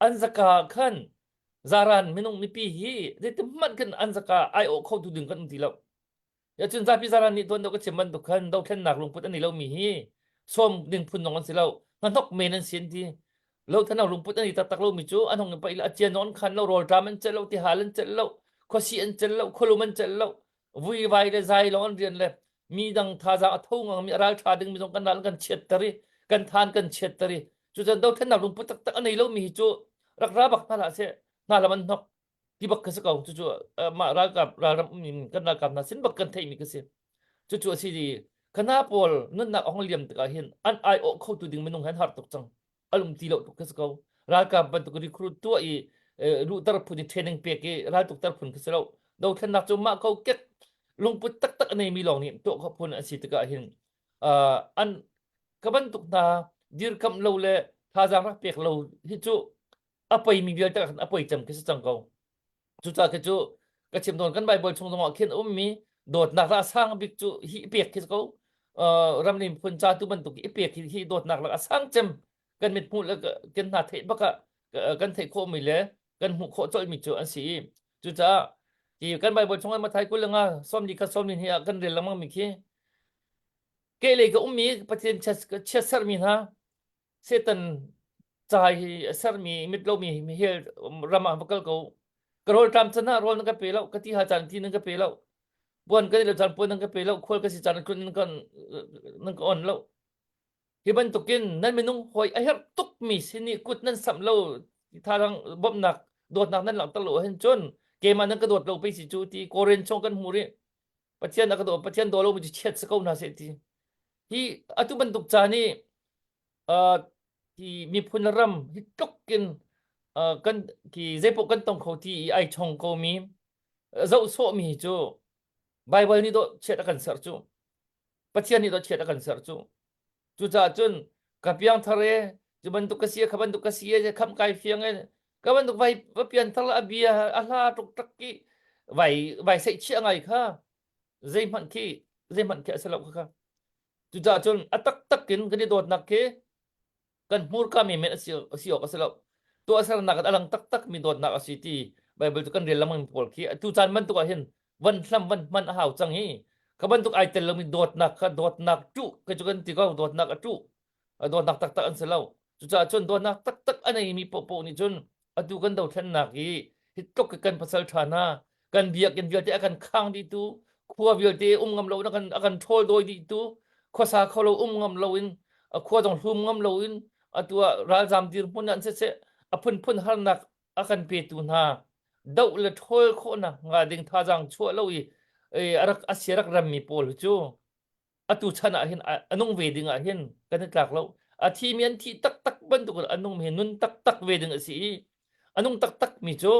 Speaker 1: an zaka khan zaran minung mipi hi zeitin hmanh khin an zaka ai awh kho tu ding kan um ti lo ya cun zapi zaran nih tuan do ka chim bantuk khan dothlennak lungput an i lo mi hi sawm ding phun nong an si lo hnahnok men an si an ti lo thanau lungput an i taktak lo mi cu an hong in paih a cian an khan lo rawlṭam an celh lo tihal an celh lo khuasi an celh lo khualum an celh lo vuivai le zai lawng an rian le mi dang thazaang a tho ngang mi a ral ṭha ding mi zong kan ral kan chiatter i kan than kan chiatter i cucun dothlennak lungput taktak a nei lo mi hi cu rak ra bak hna hlah seh hna lam an hnok ti bak ka si ko cucu mah ralkap ralram um kan ralkap hna sin bak kan theihmi ka si cucu a si di khana pawl nunnak a hong liam tikah hin an ai awh kho tu ding minung han har tuk cang alum ti lo tuk ka si ko ralkap bantuk recruit tuah i luhter phun i training pek i raltuk ter phun ka si lo dothlennak cu mah ko kek lungput taktak a neimi lawng nih tuah kho phun an si tikah hin an ka bantuk hna dirkamh lo le thazaang rak pek lo hi cu a poimi vialte ah khan a poi cem khi si cang ko. Cucaah khi cu ka chim tawn kan Bible chung zongah khin a ummi dawtnak la a sang bik cu hi i pek khi si ko. Uh, ramlim phun ca tu bantuk i pek hi, hi dawtnak lak a sang cem kan mit hmuh le kan hna theih bak ah kan theih khawh mi le kan hmuh khawh colh mi cu an si i cucaah hi kan Bible chung ah Mathai 25 sawmli kha sawmli hi ah kan rel lengmang mi khi kehlei ka ummi Pathian chiatsermi hna Satan ca hi a sermi mit lomi hell ram ah va kal ko. Ka rawl ṭam can ah rawl nan ka pe lo, ka ti ha caan ti nan ka pe lo. Puan kan i lo caan puan nan ka pe lo, khual ka si caan tlun nan ka nan ka on lo. Hi bantukin nan minung hawi a herh tukmi sin i kut nan samh lo, thazaang bawmhnak dawtnak nan langhter lo ahhin cun keimah nan ka dawt lo pei si cu ti Korin chung kan hmu rih. Pathian a ka daw Pathian daw lomi cu chiat si ko hna seh ti. Hi atu bantuk caan i uh, hi miphun ram hi tluk in uh, kan ki zeipoh kan tong kho ti i ai chong ko mi zoh sawh mi cu Bible nih dawh chiat a kan serh cu Pathian nih dawh chiat a kan serh cu cucaah cun ka piangthar e cu bantuk ka si kha bantuk ka si e kham kai fiang e ka bantuk vai va pianthar la a bia a hla tuk tak ki vai vai seih chia ngai kha zeihmanh khi zeihmanh khi a si lo kha Cucaah cun a taktak in kan i dawtnak khi kan hmurka mi men a si, a si awk a si lo. Tuahsernak in a lang taktak mi dawtnak a si ti Bible cu kan rel lengmang pawl khi atu caan bantuk ah hin van hlam van hman a hau cang hi. Kha bantuk ai tel lomi dawtnak kha dawtnak ṭuh kha cu kan ti ko dawtnak a ṭuh dawtnak taktak an si lo. Cucaah cun dawtnak taktak a neimi paohpaoh nih cun atu kan dothlennak hi hi tluk kan pasal ṭha hna kan biakinn vialte a kan khang dihtu khua vialte um ngam lo in a kan a kan ṭhawl dawi dihtu khuasa kho lo um ngam lo in a khua zong hlum ngam lo in atu ah ralzam dirhmun an siseh a phunphun harnak a kan petu hna doh le ṭhawl khawhnak hnga ding thazaang chuah lo i a rak a sia rak rammi pawl hi cu atu chan ah hin a nung ve ding ah hin kan i tlak lo a thimi an thih taktak bantuk in a nung mi nun taktak ve ding a si i a nung taktak mi cu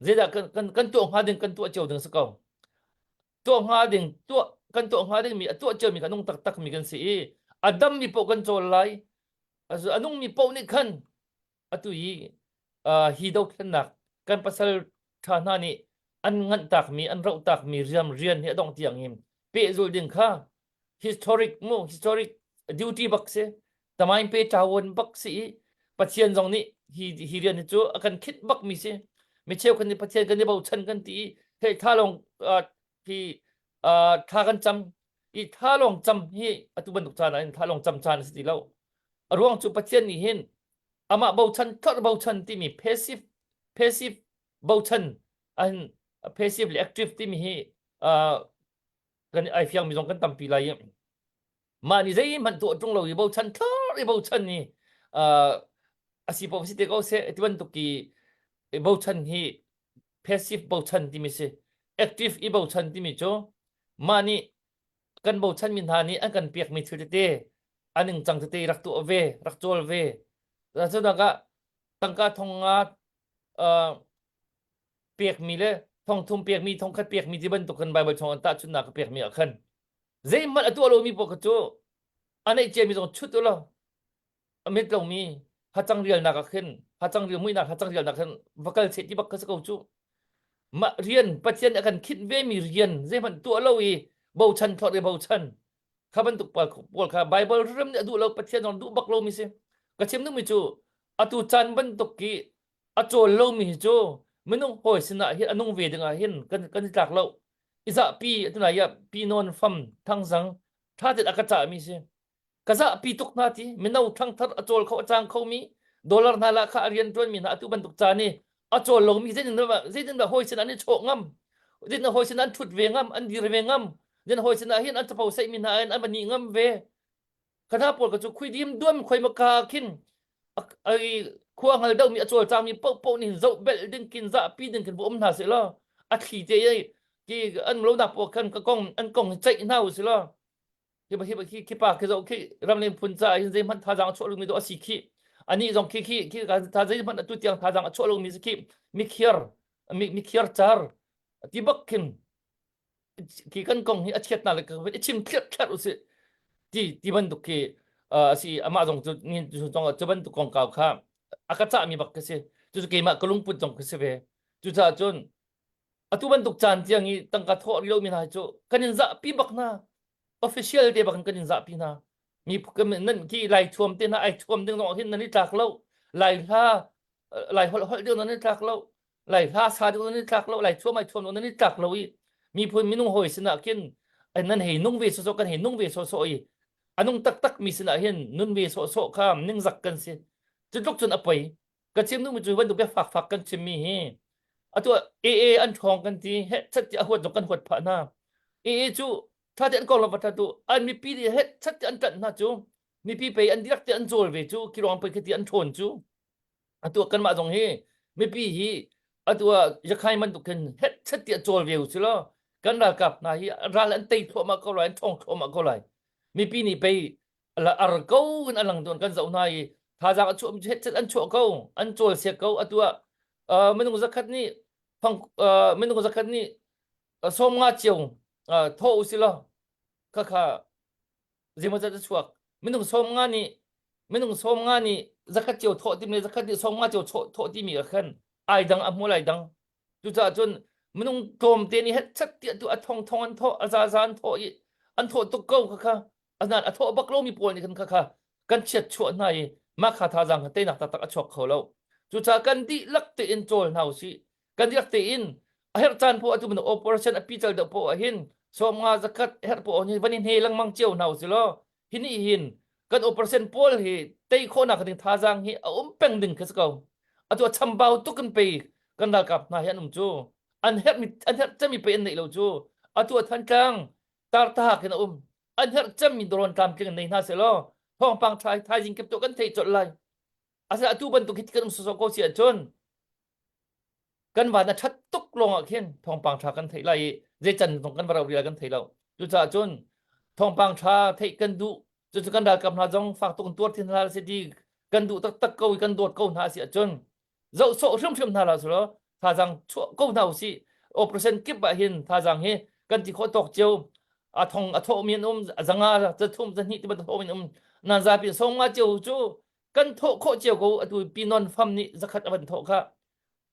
Speaker 1: zeidah kan kan kan tuah hnga ding kan tuah cio ding si ko tuah hnga ding tuah kan tuah hnga ding mi a tuah cio mi kan nung taktak mi kan si i a dam mi paoh kan cawl lai. A nungmi paoh nih khan atu i hi dothlennak kan pasal ṭha hna nih an nganh takmi an roh takmi riam rian hi a dongh tiang in pehzulh ding kha historic mu historic duty bak si tamain pe ṭawon bak si i Pathian zong nih hi hi rian hi cu a kan khinh bak mi si mi cheu kan nih Pathian kan i bochan kan ti i hei tha lawng hi thla kan cam i thla lawng cam hi atu bantuk caan ah hin thla lawng cam caan a si ti lo a ruang cu Pathian nih hin amah bochan thlorh bochan timi passive passive bochan an passive le active timi hi kan ai fiang mi zong kan tampi lai i mah nih zeihmanh tuah ṭung lo i bochan thlorh i bochan ni a si paoh si te ko seh ti bantuk i bochan hi passive bochan timi si active i bochan timi cu mah nih kan bochan mi hna nih an kan pek mi thil tete a ningcang tete rak tuah ve rak cawl ve cunak ah tangka thong nga pekmi le thongthum pekmi thongkhat pekmi ti bantuk kan Bible chung an tahchunhnak ka pekmi ah khan zeihmanh a tuah lomi paoh kha cu a neih ciami zong chut u law a mit lomi hacang rialnak ah khin hacang rial muihnak hacang rialnak khin va kal seh ti bak kha si ko cu mah rian Pathian nih a kan khinh vemi rian zeihmanh tuah lo i bochan thlawt i bochan kha bantuk pawl pawl kha Bible rim nih a duh lo Pathian zong duh bak lomi si ka chim duhmi cu atu caan bantuk i a cawl lomi hi cu minung hawi sinah hin a nung ve dingah hin kan kan i tlak lo i zahpi atunai ah pi nawn fam thangzang tha tet a ka cahmi si ka zahpi tuk hna ti mino ṭhangthar a cawl kho a cang khomi dollar hna lah kha a rian ṭuanmi hna atu bantuk caan i a cawl lomi zeitin zeitin dah hawi sin an i chawh ngam zeitin hawi sin an ṭhut ve ngam an dir ve ngam zeitin hawi sin ah hin an capo saihmi hna in an va nih ngam ve khana pawl ka cu khui dim duam khoi maka khin ai khua ngal deuhmi a cawlcangmi paohpaoh nih zoh belh ding kin zahpi ding khin va um hna seh law a thli te i ki an lonak pawl khan ka kong an kong hi ceih hna u si law hi hi khi khi pa khi zoh khi ramleng phun ca hin zeihmanh thazaang a chuah lomi dawh a si khi anih zong khi khi khi tha zeihmanh atu tiang thazaang a chuah lomi si khi mikhiar mikhiar car ti bak khin khi kan kong hi a chiatnak le i chim thliarh thliarh usih ti ti bantuk khi a si amah zong cu zong cu bantuk kongkau kha a ka cahmi bak ka si cucu keimah ka lungput zong ka si ve cucaah cun atu bantuk caan tiang i tangka thawh rih lomi hna hi cu kan in zahpi bak hna official te bak in kan in zahpi hna mi nan ki lai thuam te hna ai thuam ding zong hin nan i tlak lo lai hla lai holh holh ding nan i tlak lo lai hla sa ding nan i tlak lo lai thuam ai thuam nan i tlak lo i miphun minung hawi sinah khin nan hei nung ve sawsawh kan hei nung ve sawsawh i anung taktak mi sinah hin nun ve sawsawh kha ningzak kan si cu tluk cun a poi ka chim duhmi cu bantuk bia fakfak kan chimmi hi atu AA an ṭhawng kan ti he chat ti a huat zong kan huat phah hna AA cu ṭha te an kong lo va ṭha tu an mipi nih he chat ti an ṭanh hna cu mipi pei an dirak te an cawl ve cu kiruang pei khati an ṭhawn cu atu kanmah zong hi mipi hi atu ah yakhai bantuk khin het chat ti a cawl ve u si law kan ralkap hna hi ral an tei thluahmah ko lai an ṭhawng thluahmah ko lai mipi nih pei ar ko in a lang tawn kan zoh hna i thazaang a chuah het an chuah ko an cawl siak ko atu ah minung zakhat nih thong minung zakhat nih 50 cio thaw u si law kha kha zeimawzat a chuak minung 50 nih minung 50 nih zakhat cio thawh timi zakhat nih 50 cio thawh timi ah khan ai dang a hmul ai dang Cucaah cun minung tlawmte nih hetchat tiah tu a thongthong an thawh, a zaza an thawh i an thawh tuk ko kha kha asinain a thawh bak lomi pawl nih khan kha kha kan chiat chuah hna i mah kha thazaang kha teinak taktak a chuak kho lo. Cucaah kan dihlak tein cawl hna usih. Kan dihlak tein a herh caan poah atu bantuk operation a pical deuh poah ah hin 50 zakhat herh poah hin van i hne lengmang cio hna usih law hi nih hin kan operation pawl hi tei khawhnak ding thazaang hi a um peng ding khi si ko. Atu a chambau tuk in pei kan ralkap hna hi an um cu. An herh mi an herh cemmi pei an neih lo cu. Atu a Thantlang tartahak in a um. An herh cemmi drone tlamtling in nei hna seh law thawngpang tha thaizing kip tu kan theih colh lai. Asina atu bantuk hi kan um sawsawh ko si ahcun kan van a ṭhat tuk lawngah khin thawngpang ṭha kan theih lai i zei can zong kan va rau rial kan thei lo. Cucaah cun thawngpang ṭha theih kan duh cucu kan ralkap hna zong fak tuk in tuar thin hna si ti kan duh taktak ko i kan dawt ko hna si ahcun zoh sawh hrimhrim hna hlah selaw thazaang chuah ko hna usih operation kip ah hin thazaang hi kan ti khawh tawk cio a thong a thawhmi an um zanga zathum zahnih ti bantuk thawhmi an um nan zapi sawm nga cio cu. Kan thawh khawh cio ko atu pinon fam nih zakhat a van thawh kha.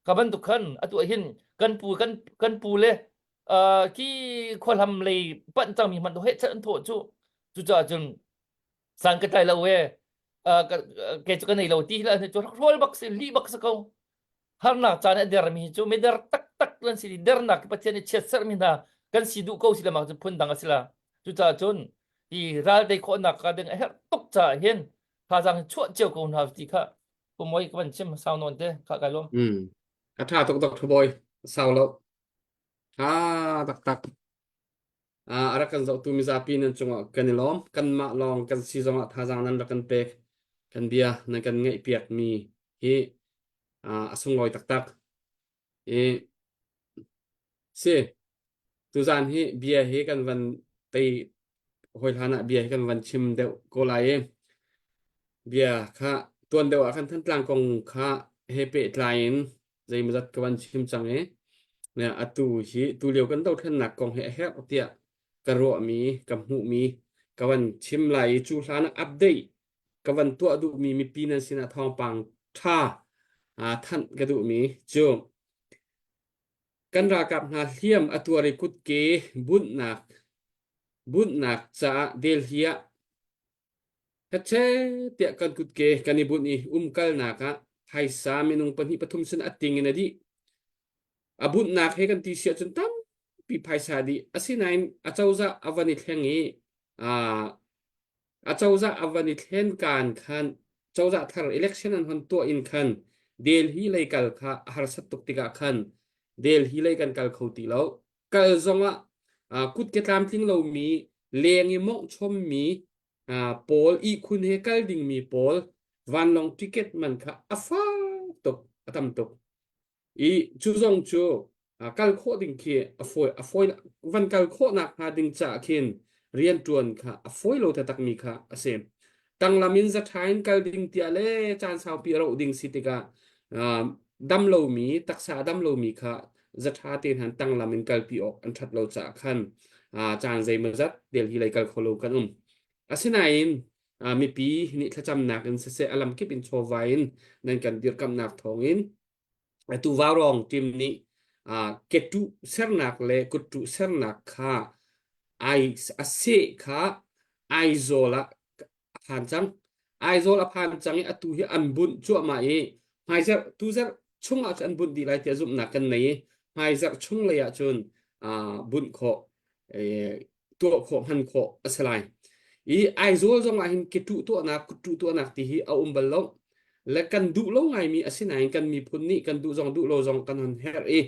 Speaker 1: Ka bantuk khan atu ah hin kan pu kan kan pu le uh, ki khuahlam lei panh cangmi hmanh he chat an thawh cu. Cucaah cun san ka tlai lo e uh, ka, ke cu ka nei lo ti la cu hrawl bak si li bak si ko. Harnak caan a dermi hi cu mider taktak kan si dernak Pathian nih chiatserhmi hna kan si duh ko si lamang cu phun dang a si la. Cucaah cun hi ral tei khawhnak ka ding a herh tuk caah hin thazaang chuah cio ko hna ti kha pumoi ka van chim sau nawn te kha kai lawm.
Speaker 3: Mm. A tha tuk Dr. Boy. Sau lo. Tha taktak. A rak kan zohtu mizapi nan cungah kan i lawm. Kanmah lawng kan si zongah thazaang nan rak kan pek. Kan bia nan kan ngaihpiak mi hi a sunglawi taktak. I si tuzaan hi bia hi kan van tei hawi hlan ah bia hi kan van chim deuh ko lai i bia kha tuan deuh ah khan Thantlang kong kha he pehtlai in zeimawzat ka van chim cang i atu hi tulio kan dothlennak kong hi a herh tiah ka ruahmi ka hmuhmi ka van chim lai i cu hlan ah update ka van tuah duhmi mipi nan sinah thawngpang ṭha thanh ka duhmi cu kan ralkap hna hliam a tuar i kutke bunhnak bunhnak caah Delhi ah Hechet tiah kan kutke kan i bunh i umkalnak ah phaisa minung pahnih pathum sin a ting in a dih. A bunhnak he kan ti si ahcun tampi phaisa a dih. Asinain acozah a van i thleng i aa acozah a van i thlen kaan khan cozah thar election an hon tuah in khan Delhi lei kal kha a harsat tuk tikah khan Delhi lei kan kal kho ti lo. Kal zongah kutke tlamtling lomi leng i mawngh chommi pawl ihkhun he kal dingmi pawl vanlawng ticket man kha a fak tuk a tam tuk i cu zong cu kal khawh ding khi a fawi a fawi van kal khawhnak hnga ding caah khin rianṭuan kha a fawi lo takmi kha a si tanglam in zaṭha in kal ding tiah le caan saupi a rauh ding si tikah dam lomi taksa a dam lomi kha zaṭha te hnan tanglam in kalpi awk an ṭhat lo caah khan caan zeimawzat Delhi lei kal kho lo kan um. Asinain mipi nih thlacamnak in siseh a lamkip in chawva in nan kan dirkamhnak thawngin atu vaurawng team nih ketuh sernak le kuttuh sernak kha ai a seh kha Aizawl ah a phan cang. Aizawl a phan cang i atu hi an bunh cuahmah i hmaizarh tuzarh chungah cun an bunh dih lai tiah zumhnak kan nei i hmaizarh chung lei ah cun bunh khawh tuah khawh hman khawh a si lai. I Aizawl zong ah hin ketuh tuahnak kuttuh tuahnak ti hi a um bal lo. Le kan duh lo ngaimi asinain kan miphun nih kan duh zong duh lo zong kan hon herh i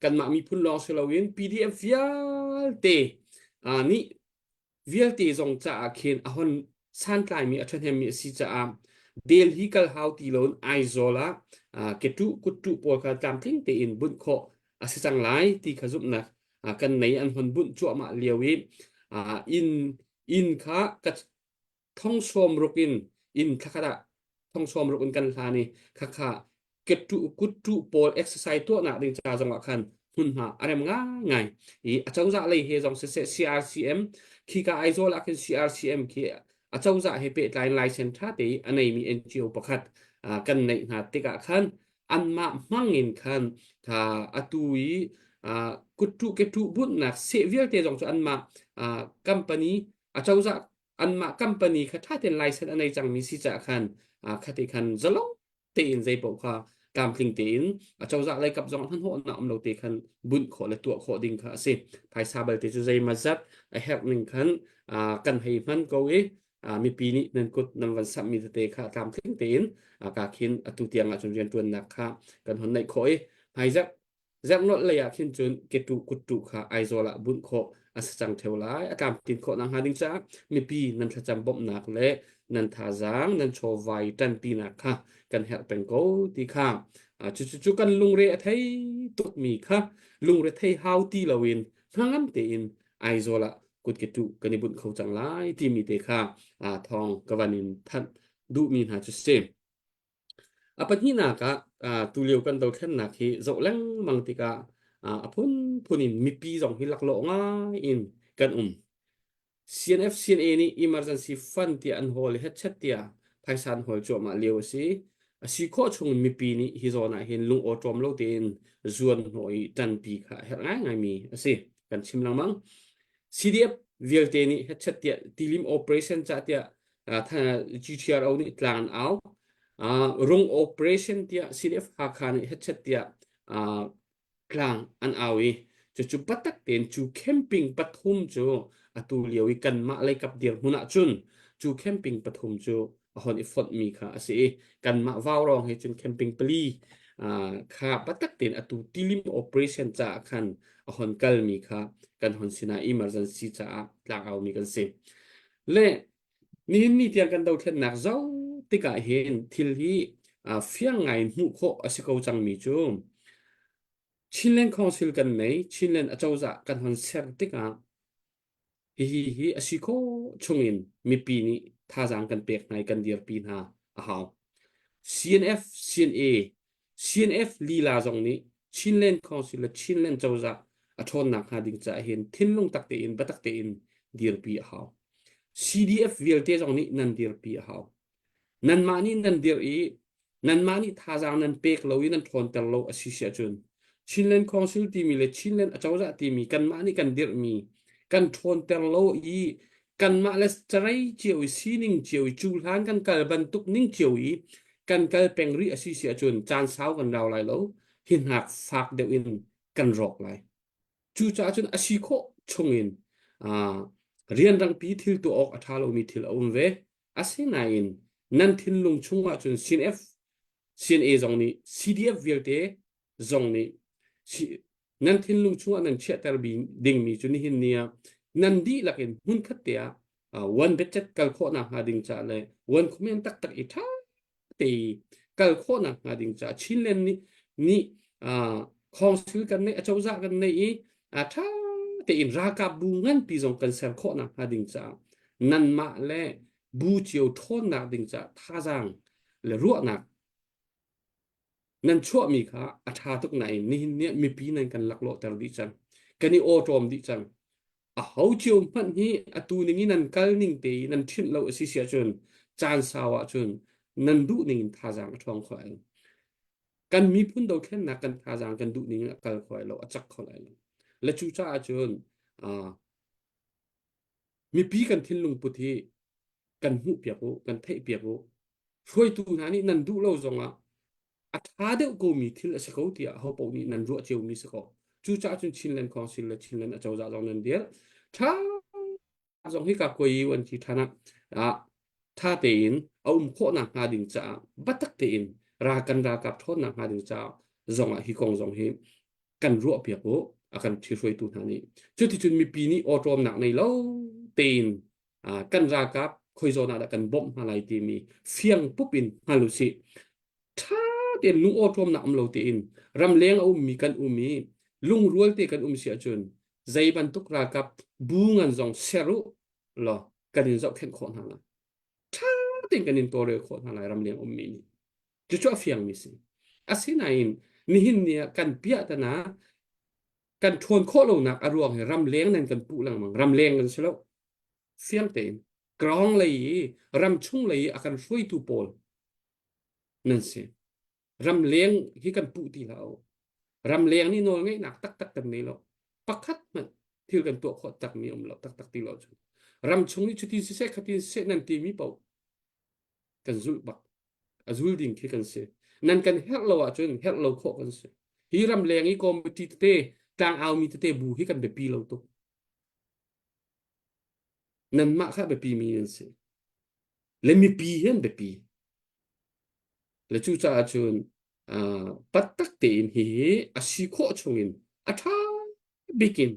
Speaker 3: kanmah miphun lawng si loin PDF vialte nih vialte zong caah khin a hon santlaimi a ṭhahnemmi a si caah Delhi kal hau ti loin Aizawl ah ketuh kuttuh pawl kha tlamtling tein bunh khawh a si cang lai ti kha zumhnak kan nei an hon bunh cuahmah lio i inn inn kha ka thong sawm ruk in inn thlakhat ah thong sawm ruk in kan hlan i khakha kuttuh kuttuh pawl exercise tuahnak ding ca zongah khan hmunhma a rem ngaingai i acozah lei he zong siseh CRCM khika Aizawl ah khin CRCM khi acozah he pehtlai in license ṭha te i a neimi NGO pakhat kan neih hna tikah khan anmah hmang in khan kha atu i kuttuh ketuh bunhnak seh vialte zong cu anmah company acozah anmah company kha ṭha tein license a nei cangmi si caah khan khati khan zalong tein zeipaoh kha tlamtling tein acozah lei kap zong hnahnawhnak um lo te khan bunh khawh le tuah khawh ding kha a si. Phaisa balte cu zeimazat a herh ning khan kan hei hman ko i mipi nih nan kut nan van samhmi tete kha tlamtling tein ka khin atu tiang ahcun rianṭuannak kha kan hon neih khawh i hmaizarh Zerhnolh lei ah khin cun ketuh kuttuh kha Aizawl ah bunh khawh a si cang theo lai. A tlamtlin khawh nakhnga ding caah mipi nan thlacam bawmhnak le nan thazaang nan chawvai ṭanpinak kha kan herh peng ko ti kha cucu cu kan lungre a thei tukmi kha lungre thei hau ti loin hnangam tein Aizawl ah kut ketuh kan i bunh kho cang lai timi te kha thawng ka van in thanh duhmi hna cu si. A pahnihnak ah tulio kan dothlennak hi zoh lengmang tikah a phunphun in mipi zong hi laklawh ngai in kan um. CNF CNA nih emergency fund tiah an hawl i hetchet tiah. Phaisa an hawl cuahmah lio a si. A si khawh chung in mipi nih hi zawn ah hin lung awṭawm lo tein zuan hnawh i ṭanpi kha a herh ngaingaimi a si. Kan chim lengmang. CDF vialte nih hetchet tiah tilim operation cah tiah GTRO nih tlang an au. Rung operation tiah CDF Hakha nih hetchet tiah tlang an au i cucu biatak tein cu camping pathum cu atu lio i kanmah leikap dirhmun ahcun cu camping pathum cu a hon i fonhmi kha a si i kanmah vaurawng he cun camping pali kha biatak tein atu tilim operation caah khan a hon kalmi kha kan hon sinah emergency caah tlak aumi kan si. Le nihin ni tiang kan dothlennak zoh tikah hin thil hi fiang ngai in hmuh khawh a si ko cangmi cu Chinland Council kan nei, Chinland acozah kan hon ser tikah hihi hi a si khawh chungin mipi nih thazaang kan pek hna i kan dirpi hna a hau. CNF, CNA, CNF lila zong nih Chinland Council le Chinland cozah a ṭhawnnak hnga ding caah hin thinlung tak tein biatak tein dirpi a hau. CDF vialte zong nih nan dirpi a hau. Nanmah nih nan dirh i nanmah nih thazaang nan pek lo i nan ṭhawnter lo a si si ahcun Chinland Council timi le Chinland acozah timi kanmah nih kan dirhmi kan ṭhawnter lo i kanmah le carei cio i sining cio i cu hlan kan kal bantuk ning cio i kan kal peng rih a si si ahcun caan sau kan rau lai lo hi hnak fak deuh in kan rawk lai. Cucaah cun a si khawh chungin rianrangpi thil tuah awk a ṭha lomi thil a um ve. Asinain nan thinlung chungah cun CNF, CNA zong nih CDF vialte zong nih nan thinlung chungah nan chiahter dingmi cu nihin ni ah nan dihlak in hmunkhat te ah one budget kal khawhnak hnga ding caah le one comment taktak i ṭha te kal khawhnak hnga ding caah Chinland nih nih council kan neih acozah kan neih i ṭha tein ralkap bu nganpi zong kan ser khawhnak hnga ding caah nanmah le bu cio ṭhawnnak ding caah thazaang le ruahnak nan chuahmi kha a ṭha tuk nain nihin ni ah mipi nan kan laklawhter dih cang kan i awṭawm dih cang a ho cio hmanh hi atu ning in nan kal ning te i nan ṭhinh lo a si si ahcun caan sau ahcun nan duh ning in thazaang a ṭhawng kho lai lo kan miphun dothlennak kan thazaang kan duh ning in a kal kho lai lo a cak kho lai lo le cu caah cun mipi kan thinlung put hi kan hmuh piak u kan theih piak u hruaitu hna nih nan duh lo zongah a ṭha deuh komi thil a si ko tiah ho paoh nih nan ruah ciomi si ko. Cucaah cun Chinland Council le Chinland acozah zong nan dir. Ṭha zong hi ka koi an ti ṭhan ah ṭha tein a um khawhnak hnga ding caah biatak tein ra kan ralkap ṭhawnnak hnga ding caah zongah hi kong zong hi kan ruah piak u a kan ṭhihruaitu hna nih. Cuticun mipi nih awṭawmnak nei lo tein kan ralkap khoi zawn ah dah kan bawmh hna lai timi fiang pup in hngal u sih. Ṭha tein lungawṭawmnak um lo tein ramleng a ummi kan um i lungrual te kan um si ahcun zei bantuk ralkap bu ngan zong ser u law kan in zohkhenh khawh hna lai. Ṭha tein kan in tawlrel khawh hna lai ramleng ummi nih. Cucu a fiangmi si. Asinain nihin ni ah kan piahtana kan ṭhawn khawh lonak a ruang hi ramleng nan kan puh lengmang. Ramleng kan si lo. Fiang tein ground lei i ramchung lei i a kan hruaitu pawl nan si. Ramleng hi kan puh ti hlah u. Ramleng nih nawl ngeihnak taktak kan nei lo. Pakhat hmanh thil kan tuah khawh takmi um lo taktak ti lo cun. Ramchung nih cutin siseh khatin siseh nan timi paoh kan zulh bak. A zul ding khi kan si. Nan kan herh lo ahcun herh lo khawh kan si. Hi ramleng i committee tete tlangau mi tete bu hi kan biapi lo tuk. Nanmah kha biapi mi nan si. Le mipi hi an biapi. Le cucaah cun uh, pattak tein hihi a si khawh chungin a ṭha bik in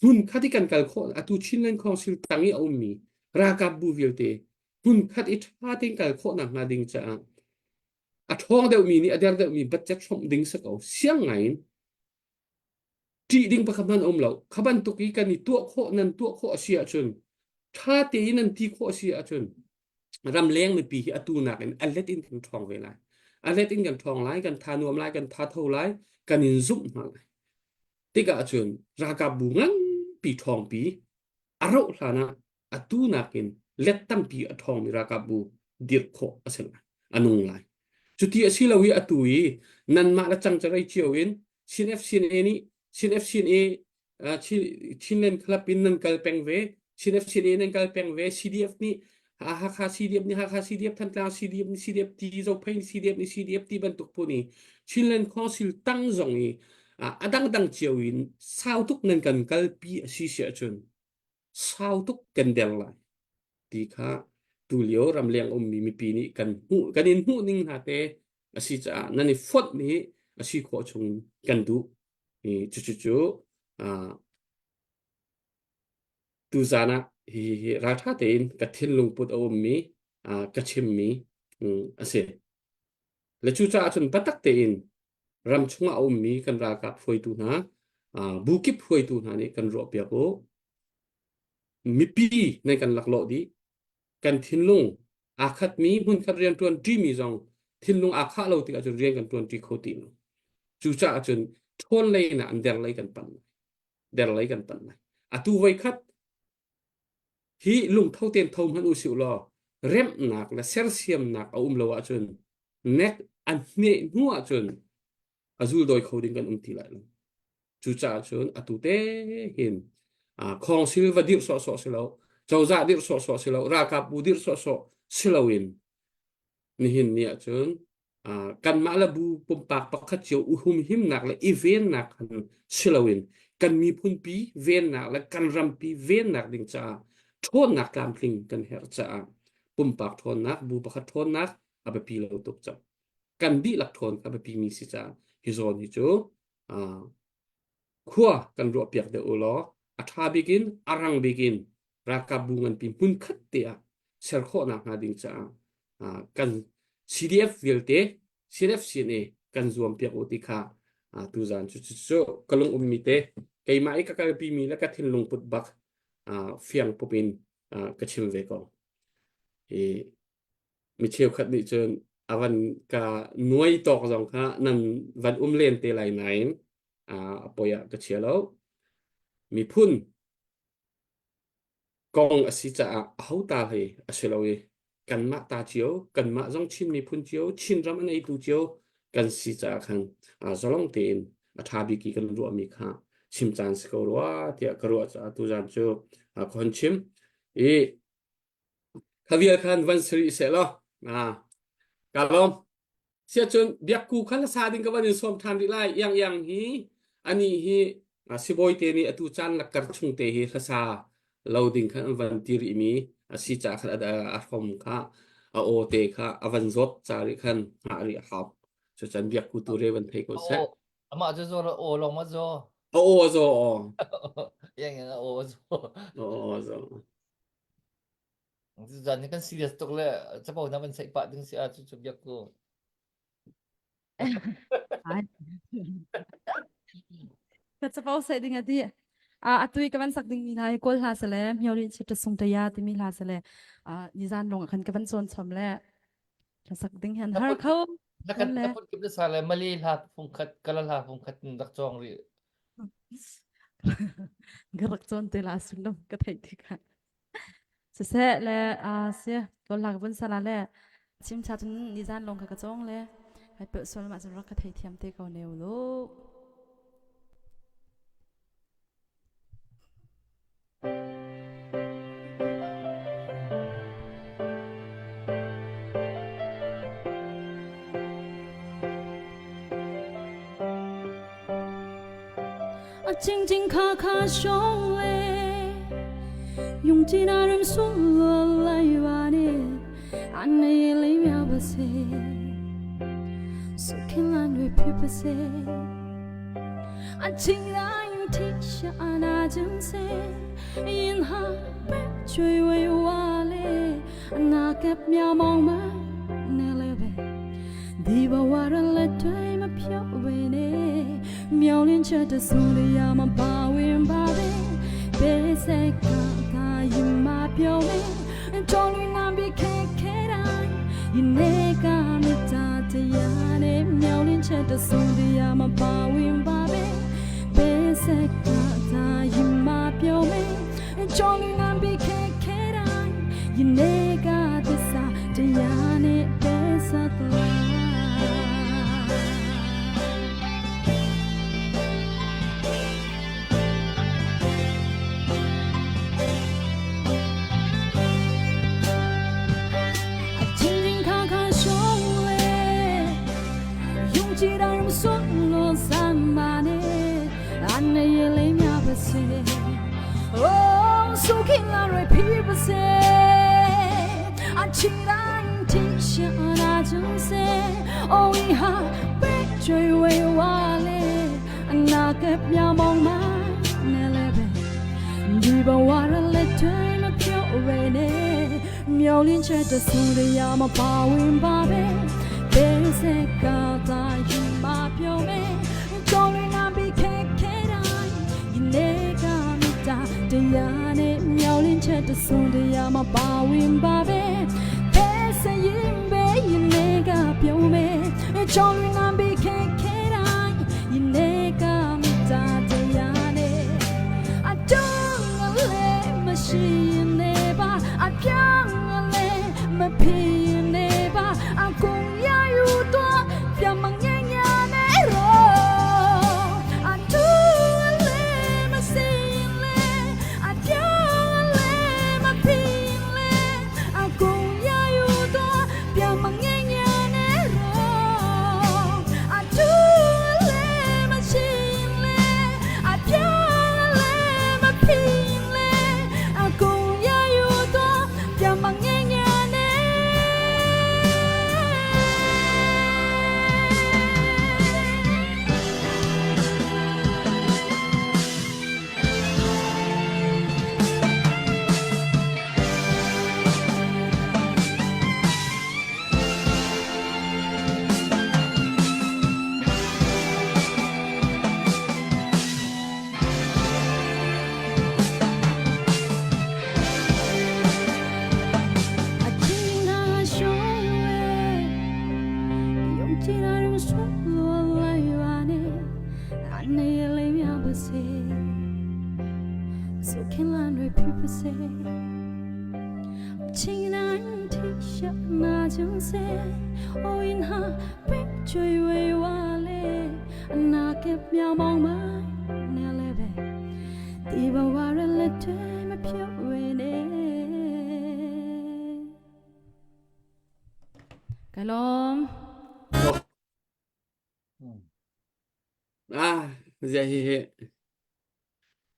Speaker 3: hmun khat i kan kal khawh atu Chinland Council tang i a ummi ralkap bu vialte hmun khat i ṭha tein kal khawh nak hnga ding caah a ṭhawng deuhmi nih a der deuhmi budget hrawmh ding si ko siang ngai in ṭih ding pakhat hmanh a um lo. Kha bantuk i kan i tuah khawh nan tuah khawh a si ahcun ṭha tein nan ti khawh a si ahcun ramleng mipi hi atu nakin a let in kan ṭhawng ve lai. A let in kan ṭhawng lai, kan tha nuam lai, kan tha tho lai, kan in zumh hna lai. Tikah cun ralkap bu nganpi ṭhawngpi a rauh hlan ah atu nakin let tampi a ṭhawngmi ralkap bu dirh khawh a si lai a nung lai cuti a si lo i atu i nanmah le cangcarei cio in Chin FCNA nih Chin FCNA Chinland Club in nan kal peng ve Chin FCNA nan kal peng ve CDF nih Hakha CDF nih Hakha CDF Thantlang CDF nih CDF ti Zophei nih CDF nih CDF ti bantuk phun i Chinland Council tang zong i a dangdang cio in sau tuk nan kan kalpi a si si ahcun sau tuk kan der lai ti kha tulio ramleng ummi mipi nih kan hmuh kan in hmuh ning hna te a si caah nan i fonh hi a si khawh chung kan duh i cucu cu tuzan ah hi hi ralṭha tein ka thinlung put a ummi ka chimmi a si. Le cucaah cun biatak tein ram chungah a ummi kan ralkap hruaitu hna, bu kip hruaitu hna nih kan ruahpiak u. Mipi nan kan laklawh dih. Kan thinlung aa khatmi hmunkhat rian ṭuan ṭimi zong thinlung aa khah lo tikah cun rian kan ṭuan ṭi kho ti lo. Cucaah cun ṭhawn lei in an der lei kan panh lai. Der lei kan panh lai. Atu voikhat hi lungtho tein tho hmanh u sih law remhnak le sersiamnak a um lo ahcun nek a hneh hnu ahcun a zuldawi kho ding kan um ti lai lo. Cucaah cun atu te hin khawngsil va dirh sawhsawh si lo, cozah dirh sawhsawh si lo, ralkapbu dirh sawhsawh si loin nihin ni ahcun kanmah le bu pumpak pakhat cio humhimnak le i vennak han si loin kan miphunpi vennak le kan rampi vennak ding caah ṭhawnnak tlamtling kan herh caah pumpak ṭhawnnak bu pakhat ṭhawnnak a biapi lo tuk cang kan dihlak ṭhawn kha a biapi mi si caah hi zawn hi cu khua kan ruahpiak deuh u law a ṭha bik in a rang bik in ralkapbu nganpi hmunkhat te ah ser khawhnak hnga ding caah kan CDF vialte CDF CNA kan zuam piak u ti kha tuzan cu cu ka lung ummi te keimah i ka kalpi mi le ka thinlung put bak fiang pup in ka chim ve ko hi mi cheukhat nih cun a van ka nuai tawk zong kha nan van um len te lai nain a poi ah ka chia lo miphun kong a si caah aho ta hlei a si lo i kanmah ta cio kanmah zong Chin miphun cio Chinram a neitu cio kan si caah khan zalong tein a ṭha bik i kan ruahmi kha chim caan si ko rua tiah ka ruah caah tuzan cu ka hon chim i kha vial khan van si rih seh law ka lawm Siahcun biakku kha hlasa ding ka van in sawm ṭhan rih lai. Iang iang hi anih hi sibawi te nih atu caan lakkar chung te hi hlasa lo ding khan an van ti rihmi a si caah khan a hrom kha a aw te kha a van zawt ca rih khan hngah rih a hau. Cucan biakku tu re van thei ko seh.
Speaker 1: Amah cu zaw aw lawng ma zaw.
Speaker 3: A aw a zaw aw.
Speaker 1: Iang iang a aw a zaw.
Speaker 3: A aw a zaw.
Speaker 1: Zan hi kan serious tuk le capo na van saih pah ding si ah cu cu biak ku.
Speaker 4: Ka capo saih ding ati. A atui ka van sak ding mi hla hi kawl hla sale myo rin chit sung ta ya timi hla sale nizan long khan ka van cawn chom le hla sak ding hian har kho
Speaker 1: Na kan na phun kip na sa le Malay hla phung khat kala hla phung khat in rak cawng rih.
Speaker 4: Ka rak cawn te la sun ka theih tikah. Siseh le aa si kawl hla ka vun sala le chim cha cun nizan lawng kha ka cawng le kai pelh sual mah cun rak ka theithiam te ko ne u 静静卡卡胸嘞，用尽那人说来把你，安内里苗不塞，苏克兰瑞皮不塞，啊，情人天下那真塞，因哈被追为我嘞，那个苗茫茫那嘞呗。 ဒီဘဝရလက်တွေမဖြောဝဲနေမြောင်လင်းချက်တဆူလျာမပါဝင်ပါပဲဘေးစက်ကသာရင်မပြောင်းနေကြောင်းလင်းပြီးခဲခဲတိုင်းဒီနေ့ကမြတာတရားနဲ့မြောင်လင်းချက်တဆူလျာမပါဝင်ပါပဲဘေးစက်ကသာရင်မပြောင်းနေကြောင်းလင်းပြီးခဲခဲတိုင်းဒီနေ့ကသစ္စာတရား
Speaker 5: sat lai.
Speaker 4: Ka lawm.
Speaker 3: Ah, zia hi hi.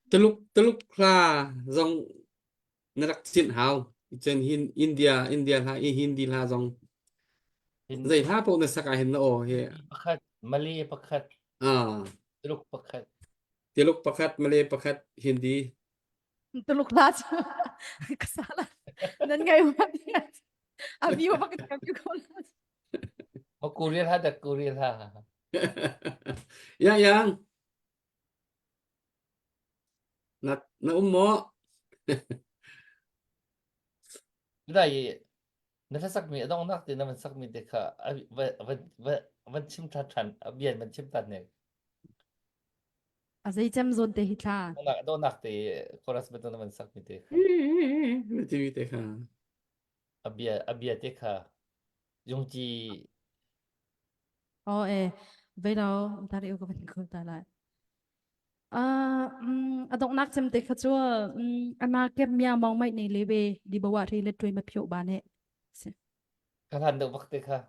Speaker 3: Tuluk Tuluk hla zong na rak cinh hau. Cun hin India India hla i Hindi hla zong zei hla paoh na sak ah hin na aw hi
Speaker 1: pakhat Malay pakhat
Speaker 3: ah
Speaker 1: Tuluk pakhat
Speaker 3: Tuluk pakhat Malay pakhat Hindi
Speaker 4: Tuluk hla cu ka salah. Nan ngai wa A view bak ka view ko la.
Speaker 1: Ma Korea hla dah Korea hla.
Speaker 3: Yang yang na na um maw?
Speaker 1: Da yi na hla sakmi a donghnak te na van sakmi te kha va va van chim than than a bian van chim than ne.
Speaker 4: A zei cem zawn te hi thla.
Speaker 1: Donghnak donghnak te chorus bantuk na van sakmi te kha.
Speaker 3: Na timi te kha.
Speaker 1: A bia a bia te kha Jungji
Speaker 4: Oh eh vei lo tari u ka van ko ta lai. Ah a donghnak cem te kha cu ana kem mia mong mai nei le be di bawa ri le tuai ma phyo ba ne.
Speaker 1: Ka hlan deuh bak te kha.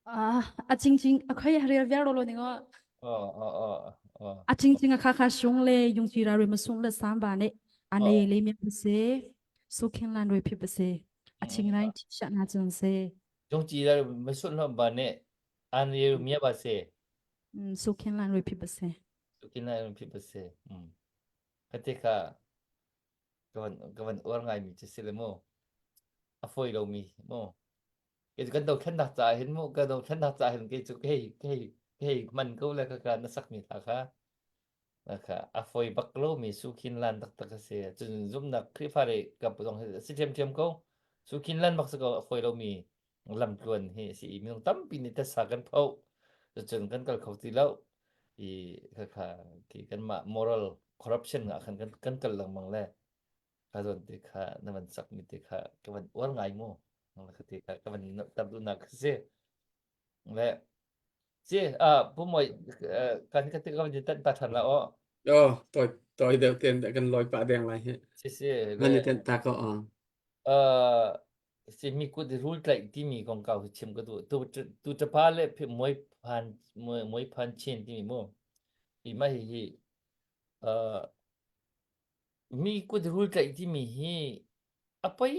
Speaker 4: Ah a ching ching a khoi real viar lo ning o.
Speaker 1: Oh oh oh oh.
Speaker 4: A ching ching a kha kha sung le yung chi ra re ma sung le sam ba ne ane le mi se su khin lan re phi ba se a ching rai thi sha na chung se.
Speaker 1: Yung chi ra ma sun lo ba ne an re mi ba se.
Speaker 4: Su khin lan re phi ba se.
Speaker 1: Su khin lan re phi ba se. Um. Ka te kha ka van ka van uar ngai mi chi si le mu. A foi lo mi mu. Kei kan dothlennak caah hin mu ka dothlennak caah hin kei cu kei kei kei man ko le ka ka na sakmi hla kha kha a foi bak lo mi su khin lan taktak a si cun zumnak Khrihfa le ka zong hi si ṭhiamṭhiam ko su khin lan bak si ko a foi lo mi lamtluan hi a si i minung tampi nih tasa kan pho cun kan kal kho ti lo i khakha khi kanmah moral corruption ah khan kan kan kal lengmang le ka zawn te kha na van sakmi te kha ka van uar ngai mu. Ka ti ka ka van tar duhnak ka si. Le si ah pu moi kan ka ti ka van tan ta than la o.
Speaker 3: Oh, toi toi deuh ten kan loi pa deng lai hi.
Speaker 1: Si si.
Speaker 3: Van ni ten ta ko ah.
Speaker 1: Uh, si mi kut rul tlaih timi kongkau hi chim ka duh. Tu tu tapa le moi phan moi moi phan chin timi mu. Hi ma hi hi uh, mi kut rul tlaih timi hi a poi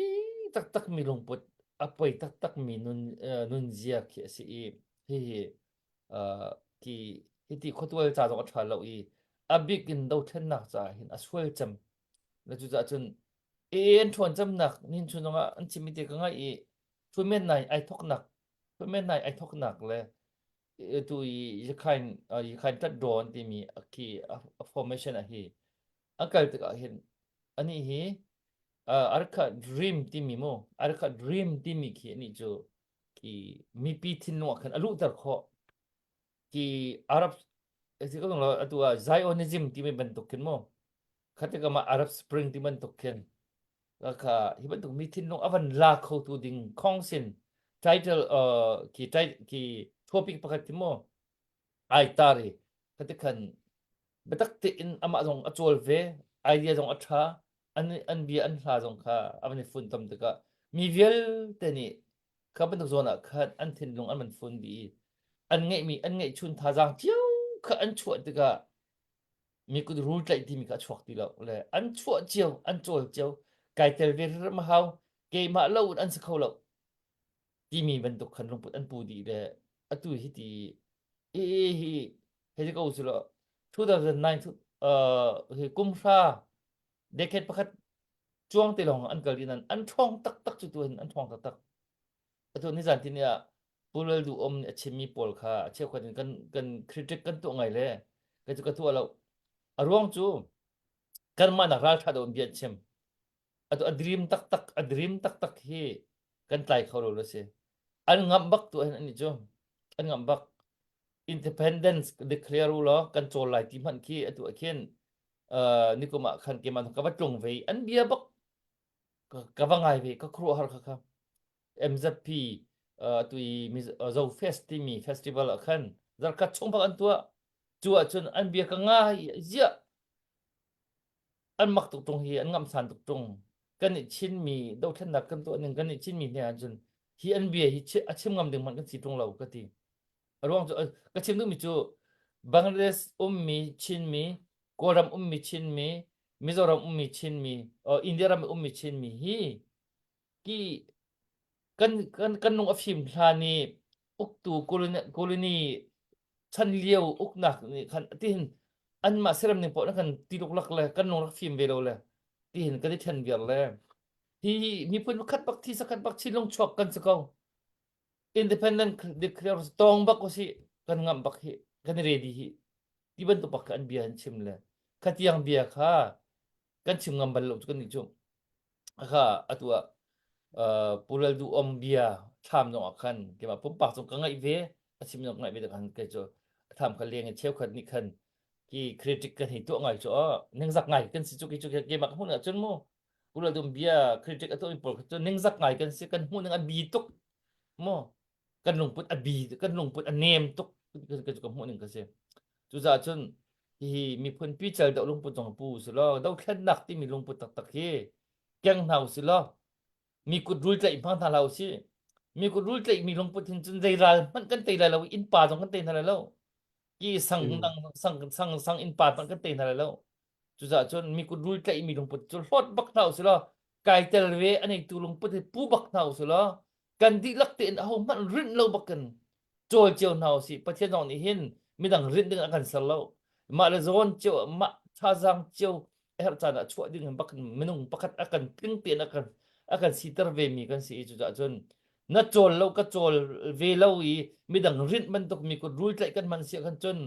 Speaker 1: taktak mi lungput a poi taktak mi nun uh, nunzia khi a si i hihi uh, ki hiti khuatual ca zong a ṭha lo i a bik in dothlennak caah hin a sual cem na cucaah cun e an ṭhawn cemnak nin chun zongah an chimmi te ka ngaih i thumen nai ai thoknak thumen nai ai thoknak le tu i Yakhain Yakhain tat dawn timi khi a formation a hi a kal tikah hin ani hi Arkha dream timi mu Arkha dream timi khi ani cu ki mipi thinlung ah khan a luhter khawh ki Arab si ko lo atu ah Zionism timi bantuk khin mu khatika ma Arab Spring ti bantuk khin kha hi bantuk mi thinlung a van la kho tu ding khong sin title uh, ki ki topic pakhat khi mu ai tari khati khan biatak tein amah zong a cawl ve idea zong a ṭha an an bia an hla zong kha a van i funtom tikah mi vialte nih kha bantuk zawn ah khan an thinlung an van fun dih i an ngeihmi an ngeihchun thazaang cio kha an chuah tikah mi kut rul tlaih timi kha a chuak ti lo le an chuah cio an cawl cio kai tel ve hrim hau keimah lo in an si kho lo timi bantuk khan lungput an pu dih le atu hi ti i hi hei ko su lo 2009 uh, hi kum hra decade pakhat chuang te lawng an kal din an an ṭhawng taktak cu tu hin an ṭhawng taktak atu ni zan tin ah Pulal du om nih a chimmi pawl kha a cheukhat in kan kan critic kan tuah ngai le ka cu ka tuah lo a ruang cu kanmah nak ralṭha deuh in bia an chim atu a dream taktak a dream taktak hi kan tlai kho lo lo si an ngamh bak tu hin ani cu an ngamh bak independence declare u law kan cawl lai ti hmanh khi atu ah khin uh, nikum ah khan keimah ka va tlung ve an bia bak ka va ngai ve ka khuaruahhar kha kha MZP uh, tu i Zo Fest timi festival ah khan zarkhat chung bak an tuah cu ahcun an bia ka ngai ziah an mak tuk tung hi an ngamsan tuk tung kan i Chinmi dothlennak kan tuah ning kan i Chinmi hne ahcun hi an bia hi a chim ngam ding hmanh kan si tung lo ka ti a ruang cu ka chim duhmi cu Bangladesh ummi Chinmi Kawlram ummi Chinmi Mizoram ummi Chinmi India ram ummi Chinmi hi ki kan kan kan lung a fim hlan i uktu colony colony chan lio uknak nih khan tihin anmah siram ning paoh khan ti luklak le kan lung rak fim ve lo le tihin kan i then viar le hi miphun khat bak thi sakhat bak chin chuak kan si ko independent declare tong bak ko si kan ngam bak hi kan ready hi ti bantuk bak an bia an chim le khatiang bia kha kan chim ngam bal lo cu kan nih cu kha atu ah Pu Lal Duh Om bia thlam zong ah khan keimah pumpak zong ka ngaih ve a chim zong ka ngaih ve khan kei cu thlam kha leng in cheukhat nih khan ki critic kan hei tuah ngai cu ningzak ngai kan si cu ki cu keimah ka hmuh ning ahcun mu Pu Lal Duh Om bia critic a tuahmi pawl kha cu ningzak ngai kan si kan hmuh ning a bi tuk mu kan lungput a bi kan lungput a nem tuk ka ka hmuh ning ka si cucaah cun hihi miphun pical deuh lungput zong pu si law dothlennak timi lungput taktak hi keng hna usih law mi kut rul tlaih hmang hna hlah usih mi kut rul tlaih mi lungput hin cun zei ral hmanh kan tei lai lo innpa zong kan tei hna lai lo ki sang dang sang sang sang innpa hmanh kan tei hna lai lo cucaah cun mi kut rul tlaih mi lungput cu hlawt bak hna usih law kai tel ve a neitu lungput hi pu bak hna usih law kan dihlak tein aho hmanh rinh lo bakin cawl cio hna usih Pathian zong nih hin midang rinh ding a kan ser lo mah le zawn cio mah thazaang cio a herh caan ah chuah ding in bak minung pakhat a kan tling tein a kan a kan siter ve mi kan si i cucaah cun na cawl lo ka cawl ve lo i midang rinh bantuk mi kut rul tlaih kan hman si khan cun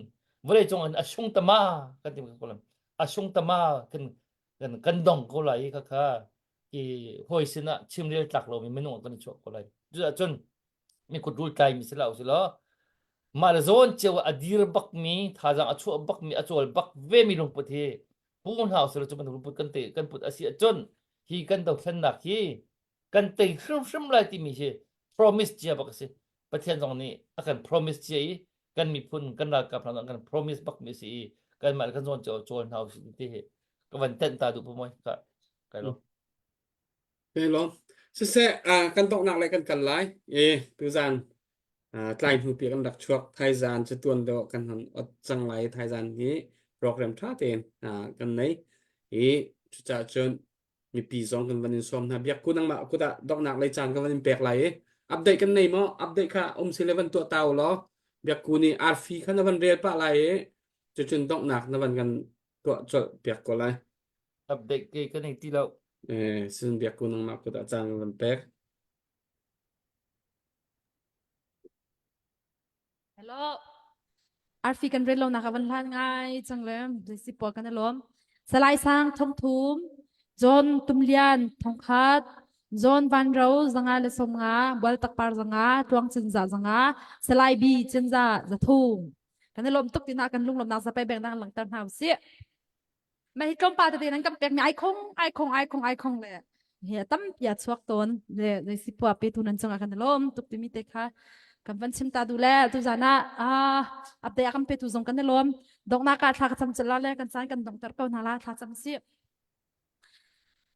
Speaker 1: vawlei cung in a sung tama kan ti ko lam a sung tama kan kan kan dong ko lai kha kha i hawi sinah chimrel tlak lomi minung ah kan i chuah ko lai. Cucaah cun mi kut rul tlaimi si hlah usih law mah le zawn cio ah a dir bakmi thazaang a chuah bakmi a cawl bak vemi lungput hi pu hna usih law cu bantuk lungput kan te kan put a si ahcun hi kan dothlennak hi. Kan tei hrimhrim lai timi hi promise cia bak a si. Pathian zong nih a kan promise cia i kan miphun kan ralkap hna kan promise bak mi si i kanmah kan zawn cio cawl hna usih ti hi ka van tenh ta duh pu moi ka kai lo.
Speaker 3: Kai lo. Siseh kan donghnak le kan kal lai. E tuzan tlai hnu pi kan rak chuak thaizan cu tuan deuh kan han ot cang lai thaizan hi program tha tein kan nei i cucaah cun mipi zong kan van in sawm hna biak ku nangmah kut ah donghnak lei caan kan van in pek lai i update kan nei maw update kha um si le van tuah ta u law biak ku nih arfi kha na van rel pah lai i cucun donghnak na van kan tuah colh piak ko lai
Speaker 1: update ke kan nei ti lo
Speaker 3: eh sin biak ku nangmah kut ah caan kan van pek
Speaker 4: Hello. Arfi kan rel lo nak a van hlan ngai cang le si pawl kan alawm. Salai Sang thongthum, John Tumlian thongkhat, John Van Ro zanga le somnga, Bual Takpar zanga, Tluang Cinza zanga, Salai B Cinza zathum. Kan i lawm tuk tina kan lunglawmnak zapai beng dang langter hna usih. Mah hi tlawmpal tete nan kan pekmi ai khong ai khong ai khong ai khong le hi a tampi a chuak tawn le zei si pua pe tu nan cungah kan i lawm tuk timi te kha kan van chim ta du le tuzan ah ah update a kan pe tu zong kan i lawm donghnak ah thla ka cam la le kan caan kan donghter ko hna la thla cam si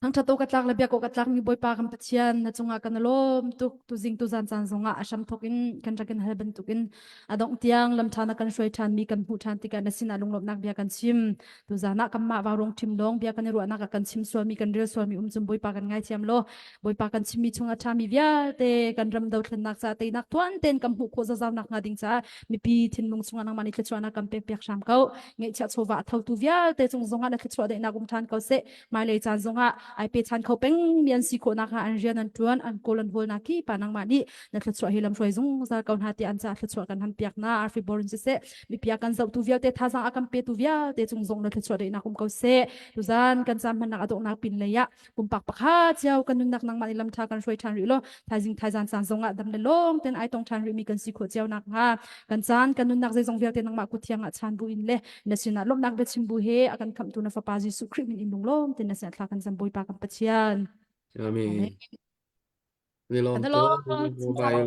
Speaker 4: Thangṭhat awk a tlak le biak awk a tlakmi Bawipa kan Pathian na cungah kan i lawm tuk. Tuzing tuzan caan zongah a hramthawk in kan rak in hal bantukin a dongh tiang lam ṭha na kan hruai ṭhanmi kan hmuh ṭhan tikah na sinah lunglawmhnak bia kan chim. Tuzan ah kanmah vaurawng ṭhim lawng bia kan i ruahnak ah kan chim sualmi kan rel sualmi um cun Bawipa kan ngaithiam law Bawipa kan chimmi chung a ṭhami vialte kan ram dothlennak caah teinak tuan tein kan hmuh khawh zazau nakhnga ding caah mipi thinlung chungah nangmah nih thluachuahnak kan pek piak hram ko. Ngeihchiah chawva a thotu vialte cung zongah na thluachuah daihnak um ṭhan ko seh. Hmailei caan zongah ai pe chan kho peng mi an si khawh nakhnga an rian an ṭuan an kawl an hawl nak ki pa nangmah nih na thluachuah hi lamhruai zungzal ko hna ti an caah thluachuah kan ham piak na arfi borin siseh mipia kan zohtu vialte thazang a kan petu vialte cung zong na thluachuah daihnak um ko seh tuzan kan caan hmannak a donghnak pin lei ah pumpak pakhat cio kan nunnak nangmah nih lamṭha kan hruai ṭhan rih law thaizing thaizan caan zongah dam le lawng ten ai tong ṭhan rih mi kan si khawh cio nak hnga kan caan kan nunnak zeizong vialte nangmah kut thiang ah chan bu in le na sinah lawmhnak biachim bu he a kan khamhtu na fapa Jesuh Khrih min in lunglawm ten na sinah thla kan cam Bawipa kan Pathian.
Speaker 3: Amen. Ni lawm
Speaker 4: Kan
Speaker 3: tuk.
Speaker 4: lawm.
Speaker 3: Bye.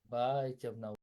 Speaker 1: Bye. Cem na.